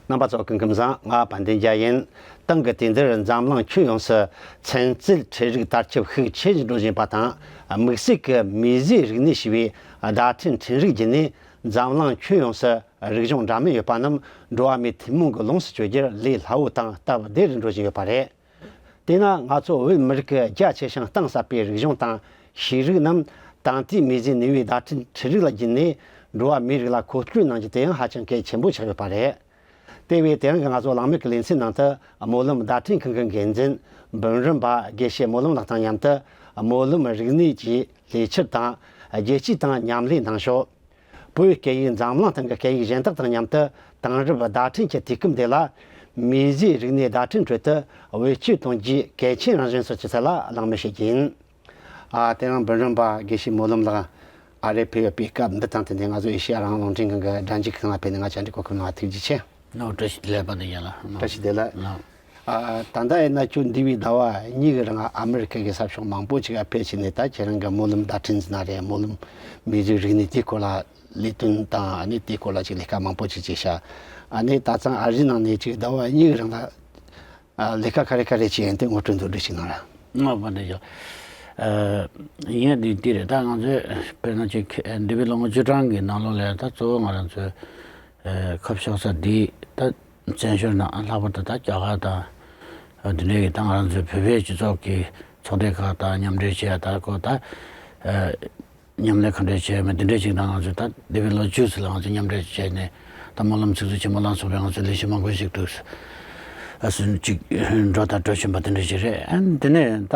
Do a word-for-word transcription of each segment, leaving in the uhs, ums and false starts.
རྣམ་པ་ཚོ་སྐུ་ཁམས་བཟང་། ང་དཔལ་ལྡན་རྒྱལ་ཡིན། ཏང་གི་དུས་འདིར་འཛམ་གླིང་ཁྱོན་ཡོངས་སུ་ཚན་རྩལ་འཕྲུལ་རིག་དར་ཁྱབ་ཤུགས་ཆེ་རུ་འགྲོ་བཞིན་པ་དང་། དམིགས་བསལ་གྱི་མིས་བཟོས་རིག་གནས་ཞེས་པའི་བརྡ་འཕྲིན་འཕྲིན་རིག་བརྒྱུད་ནས། འཛམ་གླིང་ཁྱོན་ཡོངས་སུ་རིག་གཞུང་འདྲ་མིན་ཡོད་པ་རྣམས་འགྲོ་བ་མིའི་ཐུན་མོང་གི་ལོངས་སུ་སྤྱོད་རྒྱུར་ལས་སླ་བོ་དང་སྟབས་བདེ་རུ་འགྲོ་བཞིན་ཡོད་པ་རེད། དེས་ན་ང་ཚོ་བོད་མི་རིགས་ཀྱི་རྒྱ་ཆེ་ཞིང་གཏིང་ཟབ་པའི་རིག་གཞུང་དང་ཤེས་རིག་རྣམས་ད་ལྟའི་མིས་བཟོས་ནུས་པའི་བརྡ་འཕྲིན་འཕྲུལ་རིག་ལ་བརྒྱུད་ནས་འགྲོ་བ་མིའི་རིགས་ལ་མཁོ་སྤྲོད་གནང་རྒྱུ་དེ་ཡང་ཧ་ཅང་གལ་ཆེན་པོ་ཆགས་ཡོད་པ་རེད། དེ་བས་དེ་རིང་གི་ང་ཚོ་གླེང་མོལ་གྱི་ལེ་ཚན་ནང་དུ་སྨོན་ལམ་བརྡ་འཕྲིན་ཁང་གི་འགན་འཛིན་འབུམ་རམས་པ་དགེ་བཤེས་སྨོན་ལམ་ལགས་དང་མཉམ་དུ་སྨོན་ལམ་རིག་གནས་ཀྱི་ལས་འཆར་དང་རྒྱལ་སྤྱིའི་སྟེང་མཉམ་ལས་གནང་ཤོག་བོད་སྐད་ཡིག་འཛམ་གླིང་སྟེང་གི་སྐད་ཡིག་གཞན་དག་དང་མཉམ་དུ་དེང་རབས་བརྡ་འཕྲིན་གྱི་དུས་སྐབས་འདི་ལ་མིས་བཟོས་རིག་གནས་བརྡ་འཕྲིན་ཁྲོད་དུ་བེད་སྤྱོད་གཏོང་རྒྱུའི་གལ་ཆེན་རང་བཞིན་སོགས་ཀྱི་ཐད་ལ་གླེང་མོལ་བྱེད་རྒྱུ་ཡིན། ཨ། དེ་རིང་འབུམ་རམས་པ་དགེ་བཤེས་སྨོན་ལམ་ལགས་ཨ་རིར་ཕེབས་ཡོད་པའི་སྐབས་འདི་དང་བསྟུན་ཏེ་ང་ཚོ་ཨེ་ཤེ་ཡ་རང་དབང་རླུང་འཕྲིན་ཁང་གི་སྒྲ་འཇུག་ཁང་ལ་ཕེབས་ནས་ང་བཅར་འདྲི་གོ་སྐབས་གནང་བ་ཐུགས་རྗེ་ཆེ། ནོ། བཀྲ་ཤིས་བདེ་ལེགས། དཔལ་ལྡན་རྒྱལ་ལགས། བཀྲ་ཤིས་བདེ་ལེགས། ནོ། ཨ། ད་ལྟ་ཡིན་ན་ཁྱོད་འདས་པའི་ཟླ་བ་གཉིས་ཀྱི་རིང་ཨ་མི་རི་ཀ་གི་ས་ཕྱོགས་མང་པོ་ཅིག་ལ་ཕེབས་བྱས་ནས་ད་ཁྱེད་རང་གི་སྨོན་ལམ་བརྡ་འཕྲིན་ཟེར་ན་རེད། སྨོན་ལམ་མིས་བཟོས་རིག་གནས་དེའི་སྐོར་ལ་ལས་དོན་དང་། ཨ་ནི་དེའི་སྐོར་ལ་ཅིག་ལས་ཀ་མང་པོ་ཅིག་བྱས་ཤག་ཨ་ནི་ད་ཐེངས་ཨ་རིའི་ནང་ནས་ཅིག་ཟླ་བ་གཉིས་ཀྱི་རིང་ལ་ཨ། ལས་ཀ་ག་རེ་ག་རེ་བྱས་ཡིན་དེ་ངོ་སྤྲོད་མདོར་བསྡུས་ཤིག་གནང་རོགས། ང་དཔལ་ལྡན་རྒྱལ། ཨ། ཡིན་ཡ་འདི་འདི་རེད། ད་ང་ཚོས་དཔེར་ན་ཅིག་འདས་པའི་ལོ་ངོ་བཅུ་གྲངས་ཀྱི་ནང་ལོགས་ལ་ད་གཙོ་བོ་ང་རང་ཚོའི་ཨ། ཁ་ཕྱོགས་ས་འདི་ད་བཙན་བྱོལ་ནང་། ལྷག་པར་དུ་ད་རྒྱ་གར་དང་འདི་འདྲའི་གི་ད་ང་རང་ཚོའི་བོད་པའི་སྤྱི་ཚོགས་ཀྱི་ཚོགས་སྡེ་ཁག་དང་མཉམ་འབྲེལ་བྱས། ད་ཁོ་ད་ཨ། མཉམ་ལས་ག་འདྲས་བྱས་མིན་འདི་འདྲས་ཅིག་དང་། ང་ཚོས་ད་འདས་པའི་ལོ་བཅུ་ཙམ་ལ་ང་ཚོས་མཉམ་འབྲེལ་བྱས་ནས་ད་སྨོན་ལམ་ཚིག་མཛོད་ཆེན་མོ་ལ་སོགས་པའི་ང་ཚོའི་ལས་གཞི་མང་པོ་ཞིག་འདུག་ཨ། སུན་ཅིག་འགྲོ་དང་འགྲོ་བཞིན་པ་དེ་འདྲ་ཞིག་རེད། ཨ། འདི་ནས་ད་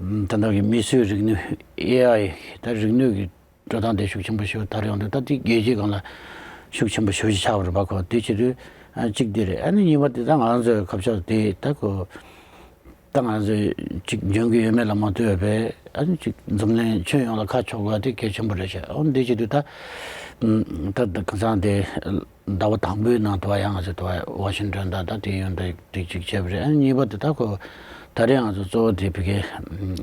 ད་ལྟ་གི་མིས་བཟོས་རིག་ནུས། ཨེ་ཨའི། ད་རིག་ནུས་ཀྱི་འགྲོ་སྟངས་དེ་ཤུགས་ཆེན་པོ་ཞིག་དར་ཡོང་དུས། ད་དེ་རྒྱལ་སྤྱིའི་སྒང་ལ་ཤུགས་ཆེན་པོ་ཞེ་པོ་ཅིག་ཆགས་པ་རེད་པ། ཁོ་དེ་བྱེད་དུས་ཨ། གཅིག་དེ་རེད། ཨ་ནི་གཉིས་པ་དེ་ད་ང་ཚོའི་ཁ་ཕྱོགས་དེ་ད་ཁོ་ད་ང་ཚོས་ཅིག་འཇོན་གྱི་ཡོད་མེད་ལ་མ་ལྟོས་པའི། ཨ་ནི་ཅིག་འཛམ་གླིང་ཁྱོན་ཡོངས་ལ་ཁ་ཕྱོགས་དགོས་དེ་གལ་ཆེན་པོ་རེད་ཤག་འོ་འདི་བྱེད་དུས་ད་ད་ད་གང་ཟག་དེ་ཟླ་བ་དང་པོའི་ནང་དུ་བ་ཡང་ང་ཚོ་དུ་བ་ཝ་ཤིང་ཊོན་དང་ད་དེ་ཡོང་དུས་དེ་ཅིག་བྱས་པ་རེད། ཨ་ནི་གཉིས་པ་དེ་ད་ཁོ་ད་རེས་ང་ཚོ་གཙོ་བོ་དེ་ཕ་གི་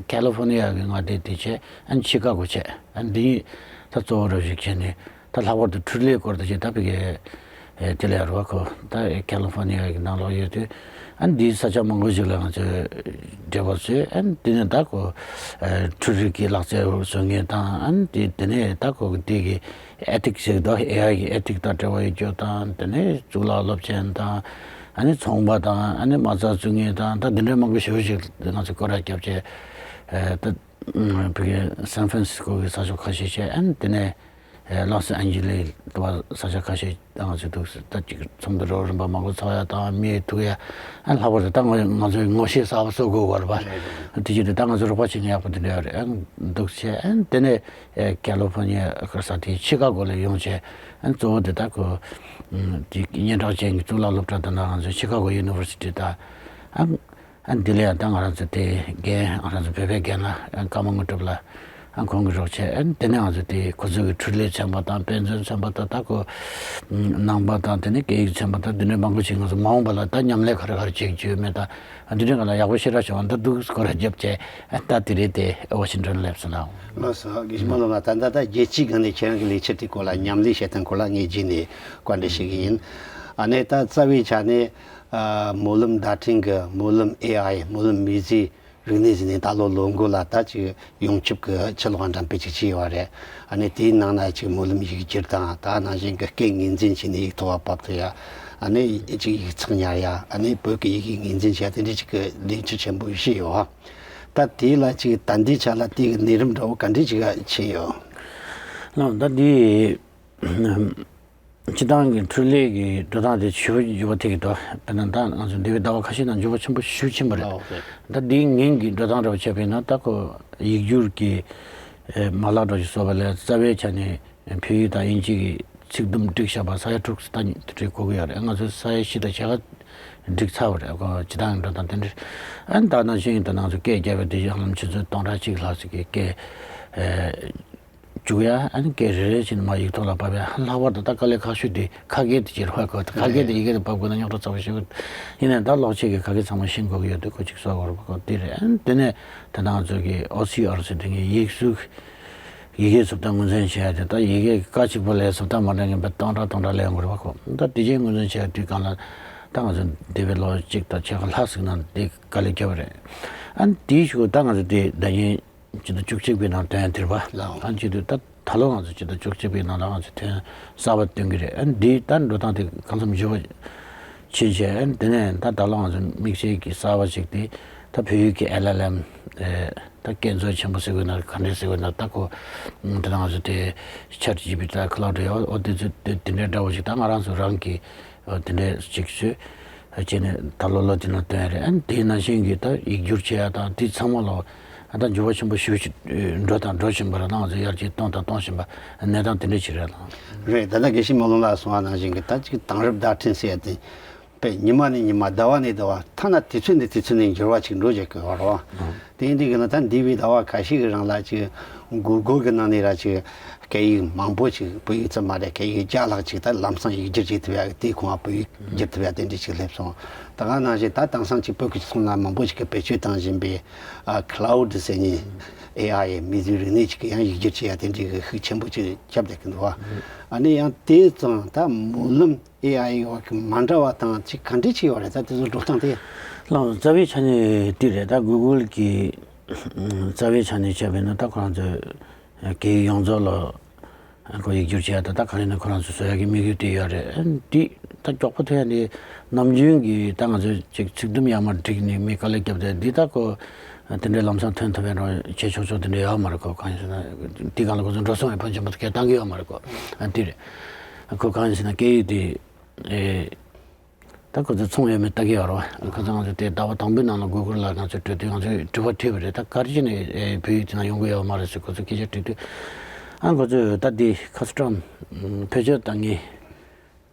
ཀ་ལི་ཧྥོར་ནི་ཡ་གི་མངའ་སྡེ་དེ་བྱས། ཨ་ནི་ཆི་ཀ་གོ་བྱས། ཨ་ནི་འདི་གཉིས་ད་གཙོ་བོ་རུ་ཞིག་བྱས་ནས། ད་ལྷག་པར་དུ་འཕྲུལ་ལས་སྐོར་དུ་ཅིག་ད་ཕ་གི་ཨེ། དེ་ལས་རུ་བ་ཁོ་ད་ཀ་ལི་ཧྥོར་ནི་ཡ་གི་ནང་ལོགས་ཡོད་དུས། ཨ་ནི་འདིའི་ས་ཆ་མང་པོ་ཞིག་ལ་ང་ཚོས་འབྲེལ་བ་བཟོས། ཨ་ནི་དེ་ནས་ད་ཁོ་ཨེ། འཕྲུལ་རིག་གི་ལག་རྩལ་བཟོ་མཁན་དང་། ཨ་ནི་དེ་དེ་ནས་ད་ཁོ་གི་དེ་གི་ཨེ་ཐིག་ཟེར་གི་འདུག་ཨེ་ཨའི་གི་ཨེ་ཐིག་དང་འབྲེལ་བ་ཡོད་རྒྱུ་དང་། དེ་ནས་གཙུག་ལག་སློབ་ཆེན་དང་། ཨ་ནི་ཚོང་པ་དང་། ཨ་ནི་མ་རྩ་བཙུགས་མཁན་དང་། ད་འདི་འདྲའི་མང་པོ་ཞེ་པོ་ཞིག་ང་ཚོས་སྐོར་ར་བརྒྱབ་བྱས། ཨེ། ད་ཕ་གི་སན་ཧྥ་རན་སི་སྐོ་གི་ས་ཕྱོགས་ཁ་ཤས་བྱས། ཨ་ནི་དེ་ནས་ལོས་ཨན་ཇི་ལེ་དུ་བ་ས་ཆ་ཁ་ཤས་ང་ཚོས་འདུག་སེ་ད་ཅིག་ཚོགས་འདུ་རོགས་རིམ་པ་མང་པོ་ཚོགས་ཡ་དང་། མི་ཐུག་ཡ། ཨ་ནི་ལྷག་པར་དུ་ད་ང་ང་ཚོའི་ངོ་ཤེས་གསར་པ་བཟོ་དགོས་པ་རེད་པ། དེ་བྱས་དུས་ད་ང་ཚོ་རོགས་པ་བྱེད་མཁན་ཡག་པོ་དེ་འདྲ་ཡོད་རེད། ཨ་ནི་འདུག་སེ་བྱས། ཨ་ནི་དེ་ནས་ཀ་ལི་ཧྥོར་ནི་ཡ་གི་ས་དེ་ཆི་ཀ་གོ་ལ་ཡོང་བྱས། ཨ་ནི་གཙོ་བོ་དེ་ད་ཁོ་དེ་སྙན་གྲགས་ཅན་གྱི་གཙུག་ལག་སློབ་གྲྭ་དེ་ནང་ང་ཚོ་ཆི་ཀ་གོ་ཡུ་ནི་ཝར་སི་ཊི་དང་། ཨ། ཨ་འདི་ལ་ཡང་ད་ང་རང་ཚོ་དེ་རྒན། ང་རང་ཚོ་བོད་པའི་རྒན་ལགས་ཀརྨ་དངོས་གྲུབ་ལགས། ཨ་ཁོང་གིས་རོགས་བྱས། ཨ་དེ་ནས་ང་ཚོ་དེ་ཁོ་ཚོ་གི་འཕྲུལ་ལས་ཚན་པ་དང་། དཔེ་མཛོད་ཚན་པ་དང་། ད་ཁོ་ནང་པ་དང་། དེ་ནས་སྐད་ཡིག་ཚན་པ་དང་། དེ་འདྲའི་མང་པོ་ཞིག་ང་ཚོ་མ་འོངས་པ་ལ་ད་མཉམ་ལས་ག་རེ་ག་རེ་བྱེད་རྒྱུ་ཡོད་མེད་དང་། ཨ་འདི་འདྲའི་སྒང་ལ་ཡག་པོ་ཞེ་དྲག་བྱུང་བ་འདུག་སྐོར་ར་བརྒྱབ་བྱས། ཨ་ད་དེ་རིང་དེ་ཝ་ཤིང་ཊོན་སླེབས་སོང་ལགས། ལགས་སོ། དགེ་བཤེས་སྨོན་ལམ་ལགས། ད་ད་ལྟ་རྒྱལ་སྤྱིའི་སྒང་ནས་ཁྱེད་རང་གི་ལས་འཆར་དེའི་སྐོར་ལ། མཉམ་ལས་བྱེད་སྟངས་སྐོར་ལ་ངས་རྗེས་ནས་བཀའ་འདྲི་ཞུ་གི་ཡིན། ཨ་ནི་ད་རྩ་བའི་ཆ་ནས། ཨ། སྨོན་ལམ་བརྡ་འཕྲིན་གྱི། སྨོན་ལམ་ཨེ་ཨའི། སྨོན་ལམ་མིས་བཟོས་རིག་གནས་ཟེར་ནས་ད་ལོ་ལོ་འགོ་ལ་ད་ཅིག་ཡོངས་ཁྱབ་ཀྱི་ཕྱིར་ལོག་འགྲེམས་སྤེལ་ཅིག་བྱས་ཡོད་རེད། ཨ་ནི་དེའི་ནང་ན་ཅིག་སྨོན་ལམ་ཡིག་སྒྱུར་དང་། ད་ནང་བཞིན་གྱི་སྐད་ངོས་འཛིན་བྱས་ནས་ཡིག་ཐོག་ལ་ཕབ་ཐུབ་ཡ། ཨ་ནི་ཅིག་ཡིག་ཚགས་ཉར་ཡ། ཨ་ནི་བོད་ཀྱི་ཡི་གེ་ངོས་འཛིན་བྱེད་ཡ། དེ་འདྲའི་ཅིག་གི་ལས་འཆར་ཆེན་པོ་བཞི་ཡོད། ད་དེ་ལ་ཅིག་ད་ལྟའི་ཆ་ལ་དེ་གི་གནས་རིམ་འདྲ་བོ་ག་འདྲས་ཅིག་ཕྱིན་ཡོད། ལགས། ད་འདི་སྤྱིར་བཏང་གི་འཕྲུལ་ལས་ཀྱི་འགྲོ་སྟངས་དེ་ཞེ་པོ་འགྱུར་བ་ཐེབས་ཀྱི་འདུག་དཔེར་ན་ད་ང་ཚོ་འདས་པའི་ཟླ་བ་ཁ་ཤས་ནང་འགྱུར་བ་ཆེན་པོ་ཤུགས་ཆེན་པོ་རེད། ཨོ་རེད། ད་འདིའི་སྔོན་གྱི་འགྲོ་སྟངས་འདྲ་བོ་བྱས་པ་ཡིན་ན། ད་ཁོ་ཡིག་སྒྱུར་གྱི་ཨེ་མ་ལག་འདྲ་བོ་ཞིག་བཟོ་བ་ལས། རྩ་བའི་ཆ་ནས་བོད་ཡིག་དང་དབྱིན་ཇི་གི་ཚིག་དུམ་བསྒྲིགས་བཞག་པ་ས་ཡ་དྲུག་ཙམ་ད་དེ་འདྲའི་གོ་གི་ཡོད་རེད། ང་ཚོས་ས་ཡ་བཞི་དང་ཕྱེད་ཀ་བསྒྲིགས་ཚར་བ་རེད། ཁོ་སྤྱིར་བཏང་གི་འགྲོ་སྟངས་དེ་འདྲ། ཨ་ནི་ད་ནང་བཞིན་ད་ང་ཚོ་སྐད་རྒྱབ་པའི་དེ་ཧ་ལམ་ཆུ་ཚོད་སྟོང་ཕྲག་གཅིག་ལྷག་ཙམ་གྱི་སྐད་ཨེ་འཇུག་ཡ། ཨ་ནི་སྐད་རེ་རེ་བཞིན་མར་ཡིག་ཐོག་ལ་ཕབ་ཡ། ལྷག་པར་དུ་ད་དཀའ་ལས་ཁག་ཤོས་དེ་ཁ་སྐད་དེ་ཅིག་རེད་པ། ཁ་སྐད་དེ་ཡི་གེ་དུ་ཕབ་དགོས་ན་རྙོག་དྲ་ཚ་པོ་ཞིག་ཡིན་ནའང་། ད་ཀློག་ཆེད་ཀྱི་ཁ་སྐད་ཚང་མ་ཤེས་དགོས་ཀྱི་ཡོད་དུས། ཁོ་ཅིག་བཟོ་དགོས་རེད་པ། ཁོ་དེ་རེད། ཨ་ནི་དེ་ནས་ད་ང་ཚོ་གི་ཨོ་སི་ཨར་ཟེར་དེ་གི་ཡིག་གཟུགས་ ཡི་གེ་བཟོ་ལྟ་ངོས་འཛིན་བྱེད་ཡ་དེ། ད་ཡི་གེ་ཀ་གཅིག་པོ་ལས་བཟོ་ལྟ་མ་འདྲ་མཁན་པ་སྟོང་ཕྲག་སྟོང་ཕྲག་ལས་ཡོང་གི་རེད་པ་ཁོ། ད་དེ་རྗེས་ངོས་འཛིན་བྱེད་ཡ་དུས་སྒང་ལ་ད་ང་ཚོ་འདས་པའི་ལོ་གཅིག་དང་ཕྱེད་ཀ་ལྷག་ཙམ་ནང་དེ་དཀའ་ལས་བརྒྱབ་པ་རེད། ཨ་ནི་དེའི་གཞུག་གུ་ད་ང་ཚོ་དེ་ཟླ་ཉིན་ཕྱི་ཟླ་བཅུ་གཅིག་པའི་ནང་ཐོན་ཡ་དེ་རེད་པ། ལའོ། ཨ་ནི་བྱེད་དུས་ད་ད་ལོ་ང་ཚོ་ཕྱི་ཟླ་བཅུ་གཅིག་པའི་ནང་ལ་ང་ཚོ་ཐོན་གསར་པ་སྟོན་གྱི་རེད། ཨ་ནི་འདིའི་ད་འགྲོ་སྟངས་དེ་གང་འཚམ་འགྱུར་བ་ཕྱིན་བྱས། ཨ་ནི་དེ་ནས་ད་ད་ལོ་ང་ཚོ་དམིགས་བསལ་གྱི་གསར་པ་ཞིག་དེ་ད་བོད་ཡིག་གི་ཨེལ་ཨེལ་ཨེམ། ཨེ། ད་སྐད་མཛོད་ཆེན་པོ་ཟེར་དགོས་ན་ག་འདྲས་ཟེར་དགོས་ན། ད་ཁོ་དེ་ང་ཚོ་དེ་ཆེཊ་ཇི་པི་ཊི་ད་ཁ་ལའོ་ཌི་ཡོད། འོ་དེ་ཚོ་དེ་དེ་འདྲའི་འདྲ་བོ་ཞིག་ད་ང་རང་ཚོ་རང་གི་འོ་དེ་འདྲས་ཅིག་བཟོས་བྱས་ནས་ད་ལོ་ལོ་དེ་ནང་བཏོན་ཡ་རེད། ཨ་ནི་དེ་ནང་བཞིན་གྱི་ད་ཡིག་སྒྱུར་བྱེད་ཡ་དང་དེ་ཚང་མ་ལོ་ཨ་ད་འགྱུར་བ་ཆེན་པོ་ཞེ་པོ་ཅིག་འགྲོ་དང་འགྲོ་བཞིན་པ་རེད། ད་ང་ཚོ་ཡར་རྒྱས་གཏོང་དང་གཏོང་བཞིན་པ་གནས་སྟངས་དེ་འདྲ་ཅིག་རེད་ལགས། རེད། ད་ལྟ་དགེ་བཤེས་སྨོན་ལམ་ལགས་གསུངས་པ་ནང་བཞིན་གྱི་ད་ཅིག་དེང་རབས་བརྡ་འཕྲིན་ཟེར་ཡ་དེ་དཔེ་ཉི་མ་ནས་ཉི་མ་ཟླ་བ་ནས་ཟླ་བ་ཐ་ན་དུས་ཚོད་ནས་དུས་ཚོད་ནས་འགྱུར་བ་ཅིག་འགྲོ་བཞིན་གྱི་ཡོད་རེད་པ། དེ་འདི་གི་ན་ད་འདས་པའི་ཟླ་བ་ཁ་ཤས་ཀྱི་རིང་ལ་ཅིག་གུ་གུལ་གི་ནང་ནས་ར་ཅིག་སྐད་ཡིག་མང་པོ་ཅིག་བོད་ཡིག་ཙམ་མ་རེད། སྐད་ཡིག་བརྒྱ་ལྷག་ཅིག་ད་ལམ་སང་ཡིག་སྒྱུར་བྱེད་ཐུབ་ཡ་གི་དེའི་ཁོངས་བོད་ཡིག་སྒྱུར་ཐུབ་ཡ་དེ་འདྲ་ཅིག་སླེབས་སོང་། ད་ག་ནང་བཞིན་ད་དེང་སང་ཅིག་བོད་ཀྱི་ཚོང་ལ་མང་པོ་ཞིག་གིས་བེད་སྤྱོད་བཏང་བཞིན་པའི་ཨ་ཁ་ལའོ་ཌི་ཟེར་མཁན་ཨེ་ཨའི་མིང་རྫུན་རིག་གནས་ཅིག་གི་ཡང་ཡིག་སྒྱུར་བྱེད་ཡ་དེ་འདྲའི་གི་ཤུགས་ཆེན་པོ་ཅིག་ཁྱབ་བསྡད་ཀྱི་འདུག་བ། ཨ་ནི་ཡང་དེ་ཙང་ད་སྨོན་ལམ་ཨེ་ཨའི་ཡོད་གི་མ་འདྲ་བ་དང་ཅིག་ག་འདྲ་ཅིག་ཡོད་རེད། ད་དེ་ཚོ་འགྲོ་སྟངས་དེ། ལགས། རྩ་བའི་ཆ་ནས་དེ་རེད། ད་གུ་གུལ་གི་རྩ་བའི་ཆ་ནས་བྱས་པ་ཡིན་ན་ད་ཁོ་རང་ཚོས་སྐད་ཡིག་ཡོངས་རྫོགས་ལ་ཁོ་ཡིག་སྒྱུར་བྱས་ད་ད་ག་རེ་ནས་ཁོ་རང་ཚོས་བཟོ་ཡག་གི་དམིགས་ཡུལ་དེ་ཡོད་རེད། ཨ་ནི་དེ་ད་མགྱོགས་པོ་ཐོན་ཡ་ནི་ནམ་རྒྱུན་གྱི་ད་ང་ཚོས་ཅིག་ཚིག་དུམ་ཡར་མར་བསྒྲིགས་ནས་མི་དཀའ་ལས་བརྒྱབ་སྟེ་འདི་ད་ཁོ་དེ་འདྲའི་ལམ་སང་ཐོན་ཐུབ་པའི་རོགས་བྱེད་ཆོག་ཆོག་དེ་འདྲ་ཡོད་མ་རེད། ཁོ་གང་ཡིན་ཟེར་ན་དེ་སྒང་ལ་ཁོ་ཚོ་འགྲོ་སོང་ཡང་ཕོན་ཆེན་པོ་སྐད་བཏང་གི་ཡོད་མ་རེད། ཁོ་ཨ་དེ་རེད། ཁོ་གང་ཡིན་ཟེར་ན་སྐད་ཡིག་དེ་ཨེ་ད་ཁོ་ཚོ་ཚོང་ཡོད་མེད་ལྟ་གི་ཡོད་རེད་བ། ཁོ་ཚོ་ང་ཚོ་དེ་ཟླ་བ་དང་པོའི་ནང་ལ་གུ་གུལ་ལ་ང་ཚོས་འགྲོ་དུས་ང་ཚོས་དྲི་བ་དྲིས་པ་རེད། ད་ག་རེ་བྱས་ནས་ཨེ་བོད་ཡིག་དེ་ན་ཡོང་གི་ཡོད་མ་རེད་ཟེར་ཁོ་ཚོས་སྐད་ཆ་དྲིས་དུས། ཨ་ཁོ་ཚོས་ད་དེ་ཁ་སི་ཊམ་བེད་སྤྱོད་བཏང་མཁན་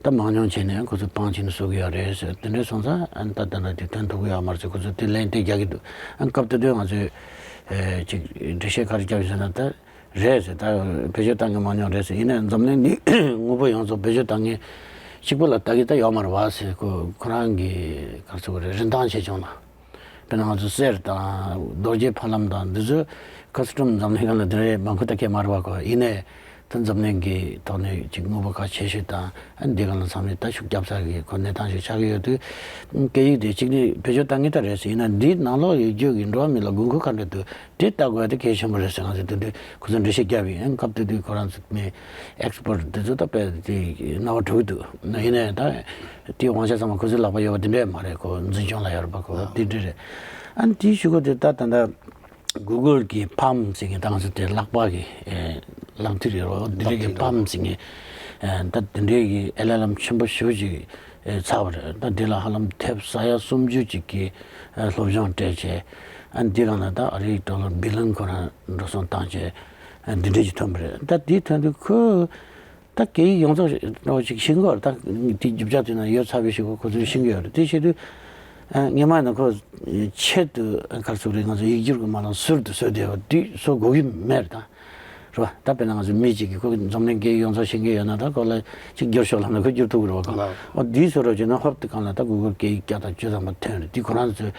ད་མང་ཉུང་བྱས་ནས་ཁོ་ཚོ་དཔང་བྱས་ནས་བཟོ་གི་ཡོད་རེད་ཟེར། དེ་འདྲ་སོང་ཙང་ཨ་ནི་ད་ད་ལྟ་དེ་ཐོན་ཐུབ་ཀྱི་ཡོད་མ་རེད་ཟེར་ཁོ་ཚོས་དེ་ལན་དེ་རྒྱག་གི་འདུག་ཨ་ནི་སྐབས་དེ་དུས་ང་ཚོས་ཨེ་ཅིག་འགྲེལ་བཤད་ག་རེ་བརྒྱབ་ཡོད་ཟེར་ན། ད་རེད་ཟེར། ད་བེད་སྤྱོད་བཏང་མཁན་མང་ཉུང་རེད་ཟེར། ཡིན་ནའི་འཛམ་གླིང་འདི་དངོས་པོ་ཡོངས་རྫོགས་བེད་སྤྱོད་བཏང་མཁན་གཅིག་པུ་ལ་ལྟ་གི་ད་ཡོད་མ་རེད་བ་ཟེར། ཁོ་ཁོ་རང་གི་ག་རེ་ཟེར་དགོས་རེད། རིན་ཐང་ཆེ་ཆུང་ལ། དཔེར་ན་ང་ཚོ་གསེར་དང་རྡོ་རྗེ་ཕ་ལམ་དང་འདི་ཚོ་ཁ་སི་ཊམ་འཛམ་གླིང་སྒང་ལ་འདི་འདྲའི་མང་པོ་ལྟ་མཁན་མ་རེད་བ་ཁོ། ཡིན་ནའི་ད་འཛམ་གླིང་གི་ཐོག་ནས་ཅིག་དངོས་པོ་ཁག་ཆེ་ཤོས་དང་ཨ་འདི་སྒང་ལ་ཚང་མས་ད་ཤུགས་རྒྱབ་ས་གི་ཁོ་གནས་སྟངས་ཤིག་ཆགས་ཀྱི་ཡོད་དུས། སྐད་ཡིག་དེ་གཅིག་ནི་བེད་སྤྱོད་བཏང་གི་ད་རེད་ཟེར། ཡིན་ན་འདིའི་ནང་ལོགས་ཡོད་རྒྱུ་གི་འགྲོ་བ་མི་ལ་དགོས་མཁོ་ག་འདྲ་འདུག་དེ་ལྟ་དགོས་ཡ་དེ་གལ་ཆེན་པོ་རེད་ཟེར། ང་ཚོས་དེ་དུས་ཁོ་ཚོ་འགྲེལ་བཤད་བརྒྱབ་ཡིན། སྐབས་དེ་དུས་ཁོ་རང་ཚོ་ནས་ཨེག་སི་པར་ཊི་དེ་ཚོ་ད་དཔེ་དེ་རྣ་བ་འགྲོ་གི་འདུག་ཡིན་ནའི་ད་དེའི་དབང་ཆ་ཚང་མ་ཁོ་ཚོའི་ལག་པ་ཡོད་པ་དེ་འདྲས་མ་རེད། ཁོ་འཛིན་སྐྱོང་ལ་ཡོད་རེད་པ། ཁོ་དེ་འདྲས་རེད། ཨ་ནི་དེའི་གཞུག་གུ་དེ་ད་ད་ལྟ་གུ་གུལ་གི་ཕམ་ཟེར་མཁན་ད་ང་ཚོ་དེ་ལག་པ་གི་ཨེ་ལག་མཐིལ་རེད་རོ། དེ་འདྲས་ཀྱི་ཕམ་ཟེར་མཁན་ཨེ་ད་དེ་འདྲས་ཀྱི་ཨེལ་ཨེལ་ཨེམ་ཆེན་པོ་ཞེ་པོ་ཅིག་ཨེ་ཚར་བ་རེད། ད་འདི་ལ་ཧ་ལམ་དེབ་ས་ཡ་སུམ་ཅུ་ཅིག་གི་ཨེ་སློབ་སྦྱོང་སྤྲད་བྱས། ཨ་འདི་རང་ལ་ད་ཨ་རིའི་ཌོ་ལར་བི་ལན་ཁོ་རང་འགྲོ་སོང་བཏང་བྱས། ཨ་འདི་འདྲས་ཅིག་ཐོན་པ་རེད། ད་འདི་ཐོན་དུས་ཁོས་ད་སྐད་ཡིག་ཡོངས་རྫོགས་འདྲ་བོ་ཅིག་ཤེས་ཀྱི་ཡོད་རེད། ད་དེ་རྒྱུ་ཆ་དེ་ན་ཡོད་ཚར་བའི་ཞིག་ཁོ་ཁོ་ཚོས་ཤེས་ཀྱི་ཡོད་རེད། དེ་བྱེད་དུས་ཨ་སྔོན་མ་ཡིན་ན་ཁོ་ཆེད་དུ་ག་རེ་ཟེར་དགོས་རེད། ང་ཚོ་ཡིག་སྒྱུར་གྱི་མ་ལག་ཟུར་དུ་བཟོས་བསྡད་པ་དེ་བཟོ་དགོས་ཀྱི་མེད་རེད། ད་རེད་བ། ད་དཔེར་ན་ང་ཚོ་མི་གཅིག་གིས་ཁོ་འཛམ་གླིང་སྐད་ཡིག་ཡོངས་རྫོགས་ཤེས་ཀྱི་ཡོད་ན་ད་ཁོ་ལ་ཅིག་སྒྱུར་ཤོག་ལབ་ན་ཁོ་སྒྱུར་ཐུབ་ཀྱི་རེད་བ། ཁོ་ལགས། འོ་འདིའི་བཟོ་འདྲ་བྱས་ན་ཧོབ་དེ་སྒང་ལ་ད་གུ་གུལ་སྐད་ཡིག་བརྒྱ་དང་བཅུ་ཐམ་པ་ཐོན་རེད། དེ་ཁོ་རང་ཚོས་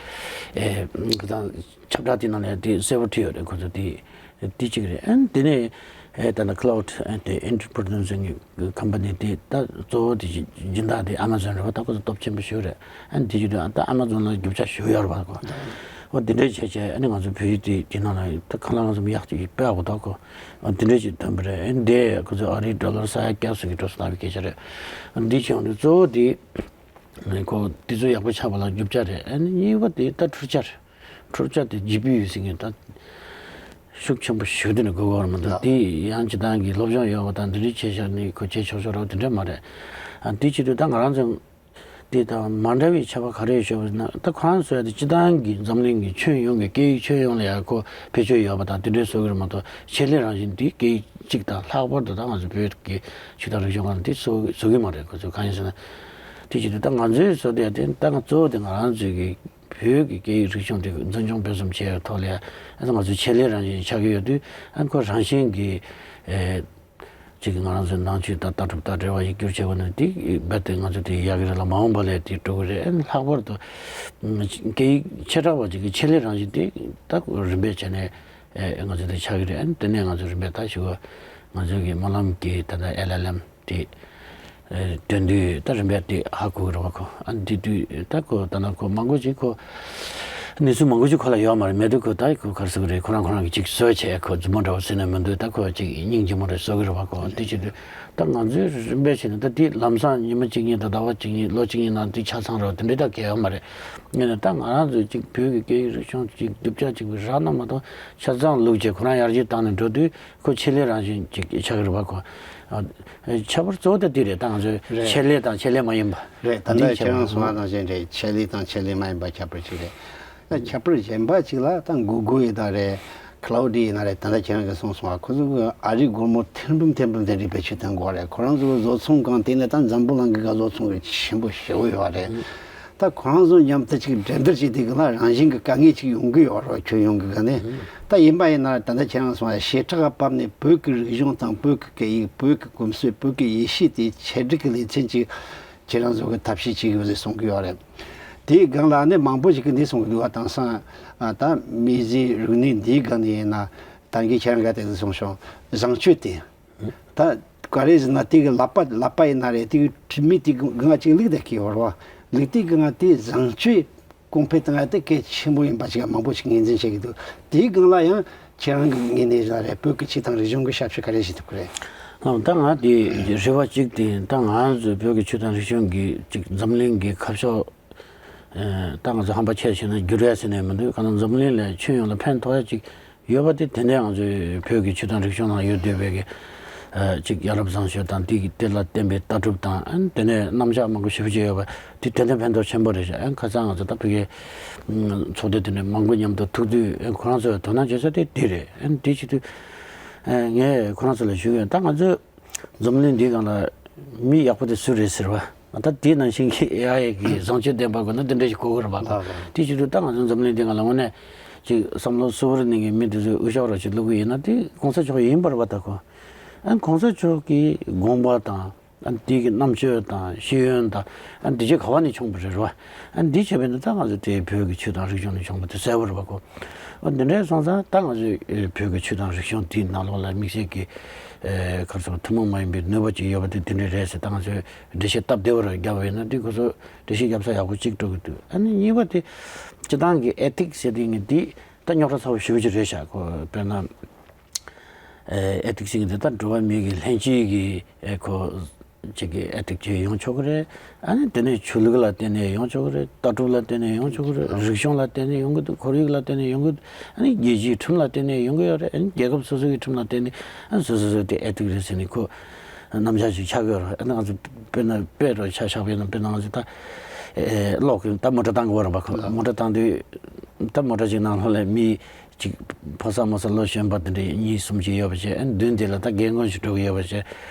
ཨེ་ཁོ་ཚང་ཁྱབ་བསྒྲགས་དེ་ནང་ལ་དེ་གསལ་པོ་བྲིས་ཡོད་རེད། ཁོ་ཚོ་དེ་དེ་གཅིག་རེད། ཨ་ནི་དེ་ནས་ཨེ་ད་ནི་ཁ་ལའོ་ཌི་ཨེ་དེ་ཨེན་ཊར་པི་རི་ནར་ཟེར་མཁན་ཀམ་པ་ནི་དེ་ད་གཙོ་བོ་དེ་སྦྱིན་བདག་དེ་ཨ་མ་ཛོན་རེད་བ། ད་ཁོ་ཚོ་སྟོབས་ཆེན་པོ་ཞེ་པོ་རེད། ཨ་ནི་དེ་བྱེད་དུས་ཨ་ད་ཨ་མ་ཛོན་ལ་རྒྱུ་ཆ་ཞེ་པོ་ཡོད་རེད་བ། ཁོ་འོ་དེ་འདྲས་བྱས་བྱས་ཨ་ནི་ང་ཚོ་བོད་ཡིག་དེ་དེ་ནང་ལ་ད་ཁ་ལག་ང་ཚོ་ཡག་ཅིག་དཔེ་ཡག་པོ་འདུག་ཁོ་འོ་དེ་འདྲས་ཅིག་ཐོན་པ་རེད། ཨ་ནི་དེ་ཁོ་ཚོ་ཨ་རིའི་ཌོ་ལར་ས་ཡ་བརྒྱ་ཙམ་གྱི་འགྲོ་སོང་བཏང་བའི་སྐད་ཆ་རེད། ཨ་ནི་འདི་བྱས་ཡོང་དུས་གཙོ་བོ་དེ་ཁོ་དེ་ཚོ་ཡག་པོ་ཆགས་པ་ལ་རྒྱུ་ཆ་རེད། ཨ་ནི་གཉིས་པ་དེ་ད་འཕྲུལ་ཆ་རེད། འཕྲུལ་ཆ་དེ་ཇི་པི་ཡུ་ཟེར་མཁན་ད་ཤུགས་ཆེན་པོ་ཞེ་པོ་དེ་ནས་དགོས་ཀྱི་ཡོད་རེད་མ་གཏོགས། ལགས། དེ་ཡང་སྤྱིར་བཏང་གི་སློབ་སྦྱོང་ཡོད་པ་དང་འདི་འདྲའི་བྱས་བཞག་ནས་ཁོ་བྱས་ཆོག་ཆོག་རེད་པ་དེ་འདྲ་མ་རེད། ཨ་དེ་བྱེད་དུས་ད་ང་རང་ཚོ་དེ་དང་མ་འདྲ་བའི་ཆད་པ་ག་རེ་ཡོད་ཞུ་བ་ན། ད་ཁོ་རང་ཚོ་ཡ་དེ་སྤྱིར་བཏང་གི་འཛམ་གླིང་གི་ཁྱོན་ཡོངས་ཀྱི་སྐད་ཡིག་ཁྱོན་ཡོངས་ལ་ཡ་ཁོ་བེད་སྤྱོད་ཡོད་པ་དང་དེ་འདྲའི་བཟོ་གི་རེད་མ་གཏོགས། ཆེད་ལས་རང་བཞིན་དེ་སྐད་ཡིག་གཅིག་དང་ལྷག་པར་དུ་ད་ང་ཚོ་བོད་ཀྱི་ཆོས་དང་རིག་གཞུང་སྒང་ལ་དེ་བཟོ་བཟོ་གི་མ་རེད། ཁོ་ཚོ་གང་ཡིན་ཟེར་ན། དེ་བྱེད་དུས་ད་ང་ཚོའི་བཟོ་དེ་ཡ་དེ་ད་ང་གཙོ་བོ་དེ་ང་རང་ཚོའི་གི་བོད་ཀྱི་སྐད་ཡིག་རིག་གཞུང་དེ་འཛིན་སྐྱོང་སྤེལ་གསུམ་བྱེད་ཡའི་ཐོག་ལ་ཡ་ང་ཚོའི་ཆེད་ལས་རང་བཞིན་ཆགས་ཀྱི་ཡོད་དུས། ཨ་ཁོ་རང་བཞིན་གྱིས་ཨེ་གཅིག་གི་ང་རང་ཚོའི་ནང་ཆོས་དང་ལྟ་གྲུབ་དང་འབྲེལ་བ་ཡིག་སྒྱུར་བྱེད་དགོས་ན། དེ་རྦད་དེ་ང་ཚོ་དེ་ཡག་གི་རེད་ལ། མ་འོངས་པ་ལ་དེ་འགྲོ་གི་རེད། ཨ་ལྷག་པར་དུ་སྐད་ཡིག་བྱེ་བྲག་པ་ཅིག་གི་ཆེད་ལས་རང་བཞིན་དེ་ད་རིམ་པས་བྱས་ནས་ ཨེ་ང་ཚོ་དེ་ཆགས་ཀྱི་རེད། ཨ་ནི་དེ་ནས་ང་ཚོ་རིམ་པས་ད་ཞུ་བ་ང་ཚོ་གི་སྨོན་ལམ་གྱི་ད་ལྟ་ཨེལ་ཨེལ་ཨེམ་དེ་ཨེ་དོན་དུ་ད་རིམ་པས་དེ་ཧ་གོ་གི་རེད་བ་ཁོ། ཨ་ནི་དེ་དུས་ད་ཁོ་ད་ལྟ་ཁོ་མང་པོ་ཅིག་ཁོ་གནས་ཚུལ་མང་པོ་ཅིག་ཁོ་ལ་ཡོད་མ་རེད། མེད་དུས་ཁོ་ད་ཁོ་ག་རེ་ཟེར་གི་རེད། ཁོ་རང་ཁོ་རང་གི་ཅིག་བཟོས་བྱས་ཁོ་མཛུབ་མོ་འདྲ་བོ་ཟེར་ནས་མི་འདུག་ད་ཁོ་ཅིག་སྙིང་རྗེ་མོ་རེད་བཟོ་གི་རེད་བ་ཁོ། དེ་བྱེད་དུས་ད་ང་ཚོའི་རིམ་པས་བྱས་ནས་ད་དེ་ལམ་སང་ཉི་མ་གཅིག་གཉིས་དང་ཟླ་བ་གཅིག་གཉིས་ལོ་གཅིག་གཉིས་ནང་དེ་ཆ་ཚང་རེད་བ། དེ་འདྲའི་ད་གལ་ཡོད་མ་རེད། ངས་ནི་ད་ང་རང་ཚོའི་ཅིག་བོད་ཀྱི་སྐད་ཡིག་རིག་གཞུང་ཅིག་སྡུག་ཅག་ཅིག་རག་ན་མ་གཏོགས་ཆ་ཚང་ལུགས་ཀྱི་ཁོ་རང་ཡར་རྒྱས་བཏང་ནས་འགྲོ་དུས་ཁོ་ཆེད་ལས་རང་བཞིན་ཅིག་ཆགས་ཀྱི་རེད་བ་ཁོ། ཨ་ཁྱད་པར་གཙོ་བོ་དེ་དེ་རེད། ད་ང་ཚོའི་རེད། ཆེད་ལས་དང་ཆེད་ལས་མ་ཡིན་པ། རེད། ད་འདི་ལྟར་ཁྱེད་རང་གསུངས་པ་ནང་བཞིན་རེད། ཆེད་ལས་དང་ཆེད་ལས་མ་ཡིན་པ་ཁྱད་པར་ཅིག་རེད། ད་ཁྱད་པར་གཞན་པ་ཅིག་ལ་ད་གུ་གུལ་ཡིན་ན་རེད། ཁ་ལའོ་ཌི་ཡིན་ན་རེད། ད་ལྟ་ཁྱེད་རང་གིས་གསུངས་སོང་བ། ཁོ་ཚོ་གི་ཨ་རིའི་སྒོར་མོ་ཐེར་འབུམ་ཐེར་འབུམ་དེ་འདྲའི་བེད་སྤྱོད་གཏོང་གི་ཡོད་རེད། ཁོ་རང་ཚོ་གི་བཟོ་ཚོང་ཁང་དེ་ནས་ད་འཛམ་བུ་གླིང་གི་བཟོ་ཚོང་གི་ཆེན་པོ་ཞེ་པོ་ཡོད་རེད། ད་ཁོ་རང་ཚོ་མཉམ་དུ་ཅིག་འགྲན་བསྡུར་བྱེད་དུས་གི་ལ་རང་བཞིན་གི་དཀའ་ངལ་ཅིག་ཡོང་གི་ཡོད་རེད། ཁྱོན་ཡོངས་གི་ག་ནས། ད་ཡིན་པ་ཡིན་ན་ད་ལྟ་ཁྱེད་རང་གསུངས་པ་བྱེ་བྲག་ག་བབས་ནས་བོད་ཀྱི་རིག་གཞུང་དང་བོད་ཀྱི་སྐད་ཡིག་བོད་ཀྱི་གོམས་སྲོལ་བོད་ཀྱི་ཡེ་ཤེས་དེ་ཆེད་སྒྲིག་གི་ལེ་ཚན་ཅིག་ཁྱེད་རང་ཚོ་གི་ཐབས་ཤེས་བྱེད་དགོས་ཟེར་གསུང་གི་ཡོད་རེད། དེའི་སྒང་ལ་ནི་མང་པོ་ཞིག་གིས་འདི་གསུང་གི་འདུག་བ། དེང་སང་ཨ་ད་མི་གཟི་རིག་གནས་འདིའི་སྒང་ནས་ཡིན་ན་ད་གིན་ཁྱེད་རང་ག་དེ་ཟིག་གསུངས་ཤོག་བཟང་སྤྱོད་དེ་ད་ག་རེ་ཟེར་ན་དེ་གི་ལག་པ་ལག་པ་ཡིན་ན་རེད། དེ་གི་དྲི་མེད་དེ་གི་སྒང་ཅིག་ལུག་དེ་གི་བར་བ་ལུག་དེ་གི་སྒང་དེ་བཟང་སྤྱོད་གོང་འཕེལ་བཏང་ཡ་དེ་གལ་ཆེན་པོ་ཡིན་པ་ཞིག་མང་པོ་ཞིག་ངོས་འཛིན་བྱེད་ཀྱི་འདུག་དེའི་སྒང་ལ་ཡང་ཁྱེད་རང་གི་ངོས་ནས་ར་རེད། བོད་ཀྱི་ཆོས་དང་རིག་གཞུང་གི་ཞབས་ཞུ་ག་རེ་བྱེད་ཐུབ་ཀྱི་རེད། ཨ་ད་ང་དེ་རེ་བ་གཅིག་དེ་ད་ང་ཚོའི་བོད་ཀྱི་ཆོས་དང་རིག་གཞུང་གི་ཅིག་འཛམ་གླིང་གི་ཁ་ཕྱོགས་ཨ་ད་ང་ཚོ་ཧམ་པ་ཆེ་ཕྱིན་ན་འགྱུར་ཡ་ཟེར་ནས་མི་འདུག་གང་ལྟར་འཛམ་གླིང་ལ་ཁྱོན་ཡོངས་ལ་ཕན་ཐོགས་ཡ་ཅིག་ཡོད་པ་དེ་དེ་འདྲའི་ང་ཚོའི་བོད་ཀྱི་ཆོས་དང་རིག་གཞུང་ནང་ཡོད་བསྡད་པའི་གི་ཨ་ཅིག་ཡ་རབས་བཟང་སྤྱོད་དང་དེ་གི་དེ་ལ་བརྟེན་པའི་ལྟ་གྲུབ་དང་ཨ་དེ་ནས་རྣམ་གཞག་མང་པོ་ཞེ་པོ་ཅིག་ཡོད་པ་དེ་དེ་འདྲའི་ཕན་ཐོགས་ཆེན་པོ་རེད་ཤག་ཨ་ཁ་སང་ང་ཚོ་ད་ཕ་གིའི་ཚོགས་སྡེ་དེ་འདྲའི་མང་པོ་མཉམ་དུ་ཐུག་དུས་ཨ་ཁོ་རང་ཚོས་དོ་སྣང་བྱེད་ས་དེ་དེ་རེད། ཨ་དེ་བྱེད་དུས་ཨ་ངས་ཁོ་རང་ཚོ་ལ་ཞུ་གི་ཡོད། ད་ང་ཚོས་འཛམ་གླིང་འདིའི་སྒང་ལ་མི་ཡག་པོ་དེ་སུ་རེད་ཟེར་བ། ད་དེ་ནང་བཞིན་གྱི་ཡ་ཡི་གི་བཟང་སྤྱོད་ལྡན་པ་དགོས་ན་དེ་འདྲ་ཞིག་དགོས་ཀྱི་རེད་པ། ལགས་ལགས། དེ་བྱེད་དུས་ད་ང་ཚོ་འཛམ་གླིང་འདིའི་སྒང་ལ་དངོས་གནས་ཅིག་བསམ་བློ་གསོ་བོར་གནས་མཁན་མི་དེ་ཚོས་འུ་ཅག་རོགས་ཅིག་བླུག་གི་ཡིན་ན་དེ་གོང་ས་མཆོག་ཡིན་པ་རེད་པ། ད་ཁོ་ཨ་གོང་ས་མཆོག་གི་དགོངས་པ་དང་ཨ་དེ་གི་རྣམ་དཔྱོད་དང་ཤེས་ཡོན་དང་ཨ་འདི་ཅིག་ག་བ་ནས་བྱུང་བ་རེད་པ། ཨ་འདི་བྱས་པས་ན་ད་ང་ཚོ་དེ་བོད་ཀྱི་ཆོས་དང་རིག་གཞུང་ནས་བྱུང་བ་དེ་གསལ་པོ་རེད་པ་ཁོ། ཨ་འདི་འདྲའི་སོང་ཙང་ད་ང་ཚོས་ཨེ་བོད་ཀྱི་ཆོས་དང་རིག་གཞུང་དེའི་ནང་ལོགས་ལ་དམིགས་བསལ་གྱི་ཨེ་ག་རེ་ཟེར་ཐུན་མོང་མ་ཡིན་པའི་ནུས་པ་ཅིག་ཡོད་པ་དེ་དེ་འདྲ་རེད་ཟེར། ད་ང་ཚོས་འགྲེལ་བཤད་སྟབས་བདེ་བོ་རེ་བརྒྱབ་པ་ཡིན་ན་དེ་ཁོ་ཚོ་འགྲེལ་བཤད་བརྒྱབ་ས་ཡག་པོ་གཅིག་འགྲོ་གི་འདུག་ཨ་ནི་གཉིས་པ་དེ་སྤྱི་བཏང་གི་ཨེ་ཐིག་ཟེར་དེ་ངས་འདི་ད་རྙོག་དྲ་ཚ་བོ་ཞེ་པོ་ཅིག་རེད་ཤག་ཁོ་དཔེར་ན་ཨེ་ཨེ་ཐིག་ཟེར་གི་འདི་ད་འགྲོ་བ་མིའི་གི་ལྷན་སྐྱེས་ཀྱི་ཨེ་ཁོ་ཅིག་གི་ཨེ་ཐིག་ཅིག་ཡོང་ཆོག་གི་རེད། ཨ་ནི་དེ་ནས་ཆོས་ལུགས་ལ་བརྟེན་ནས་ཡོང་ཆོག་གི་རེད། ལྟ་གྲུབ་ལ་བརྟེན་ནས་ཡོང་ཆོག་གི་རེད། རིག་གཞུང་ལ་བརྟེན་ནས་ཡོང་གི་འདུག་ཁོར་ཡུག་ལ་བརྟེན་ནས་ཡོང་གི་འདུག་ཨ་ནི་རྒྱལ་སྤྱིའི་ཁྲིམས་ལ་བརྟེན་ནས་ཡོང་གི་ཡོད་རེད། ཨ་ནི་རྒྱལ་ཁབ་སོ་སོ་གི་ཁྲིམས་ལ་བརྟེན་ནས་ཨ་ནི་སོ་སོ་སོ་དེ་ཨེ་ཐིག་རེད་ཟེར་ནས་ཁོ་རྣམ་གཞག་ཅིག་ཆགས་ཀྱི་ཡོད་རེད། ཨ་ནི་ང་ཚོ་དཔེར་ན་དཔེ་རུ་ཆ་བཞག་པ་ཡིན་ན་དཔེར་ན་ང་ཚོ་ད་ཨེ་གློག་གི་ད་མོ་ཊ་བཏང་གི་ཡོད་རེད་པ། ཁོ་མོ་ཊ་བཏང་དུས་ད་མོ་ཊ་ཅིག་ནང་ལོགས་ལ་མི་ཅིག་ཕོ་གསར་མོ་གསར་ལོ་གཞོན་པ་དེ་འདྲ་གཉིས་གསུམ་ཅིག་ཡོད་པ་བྱས། ཨ་ནི་མདུན་དེ་ལ་ད་རྒན་རྒོན་ཞིག་འགྲོ་གི་ཡོད་པ་བྱས།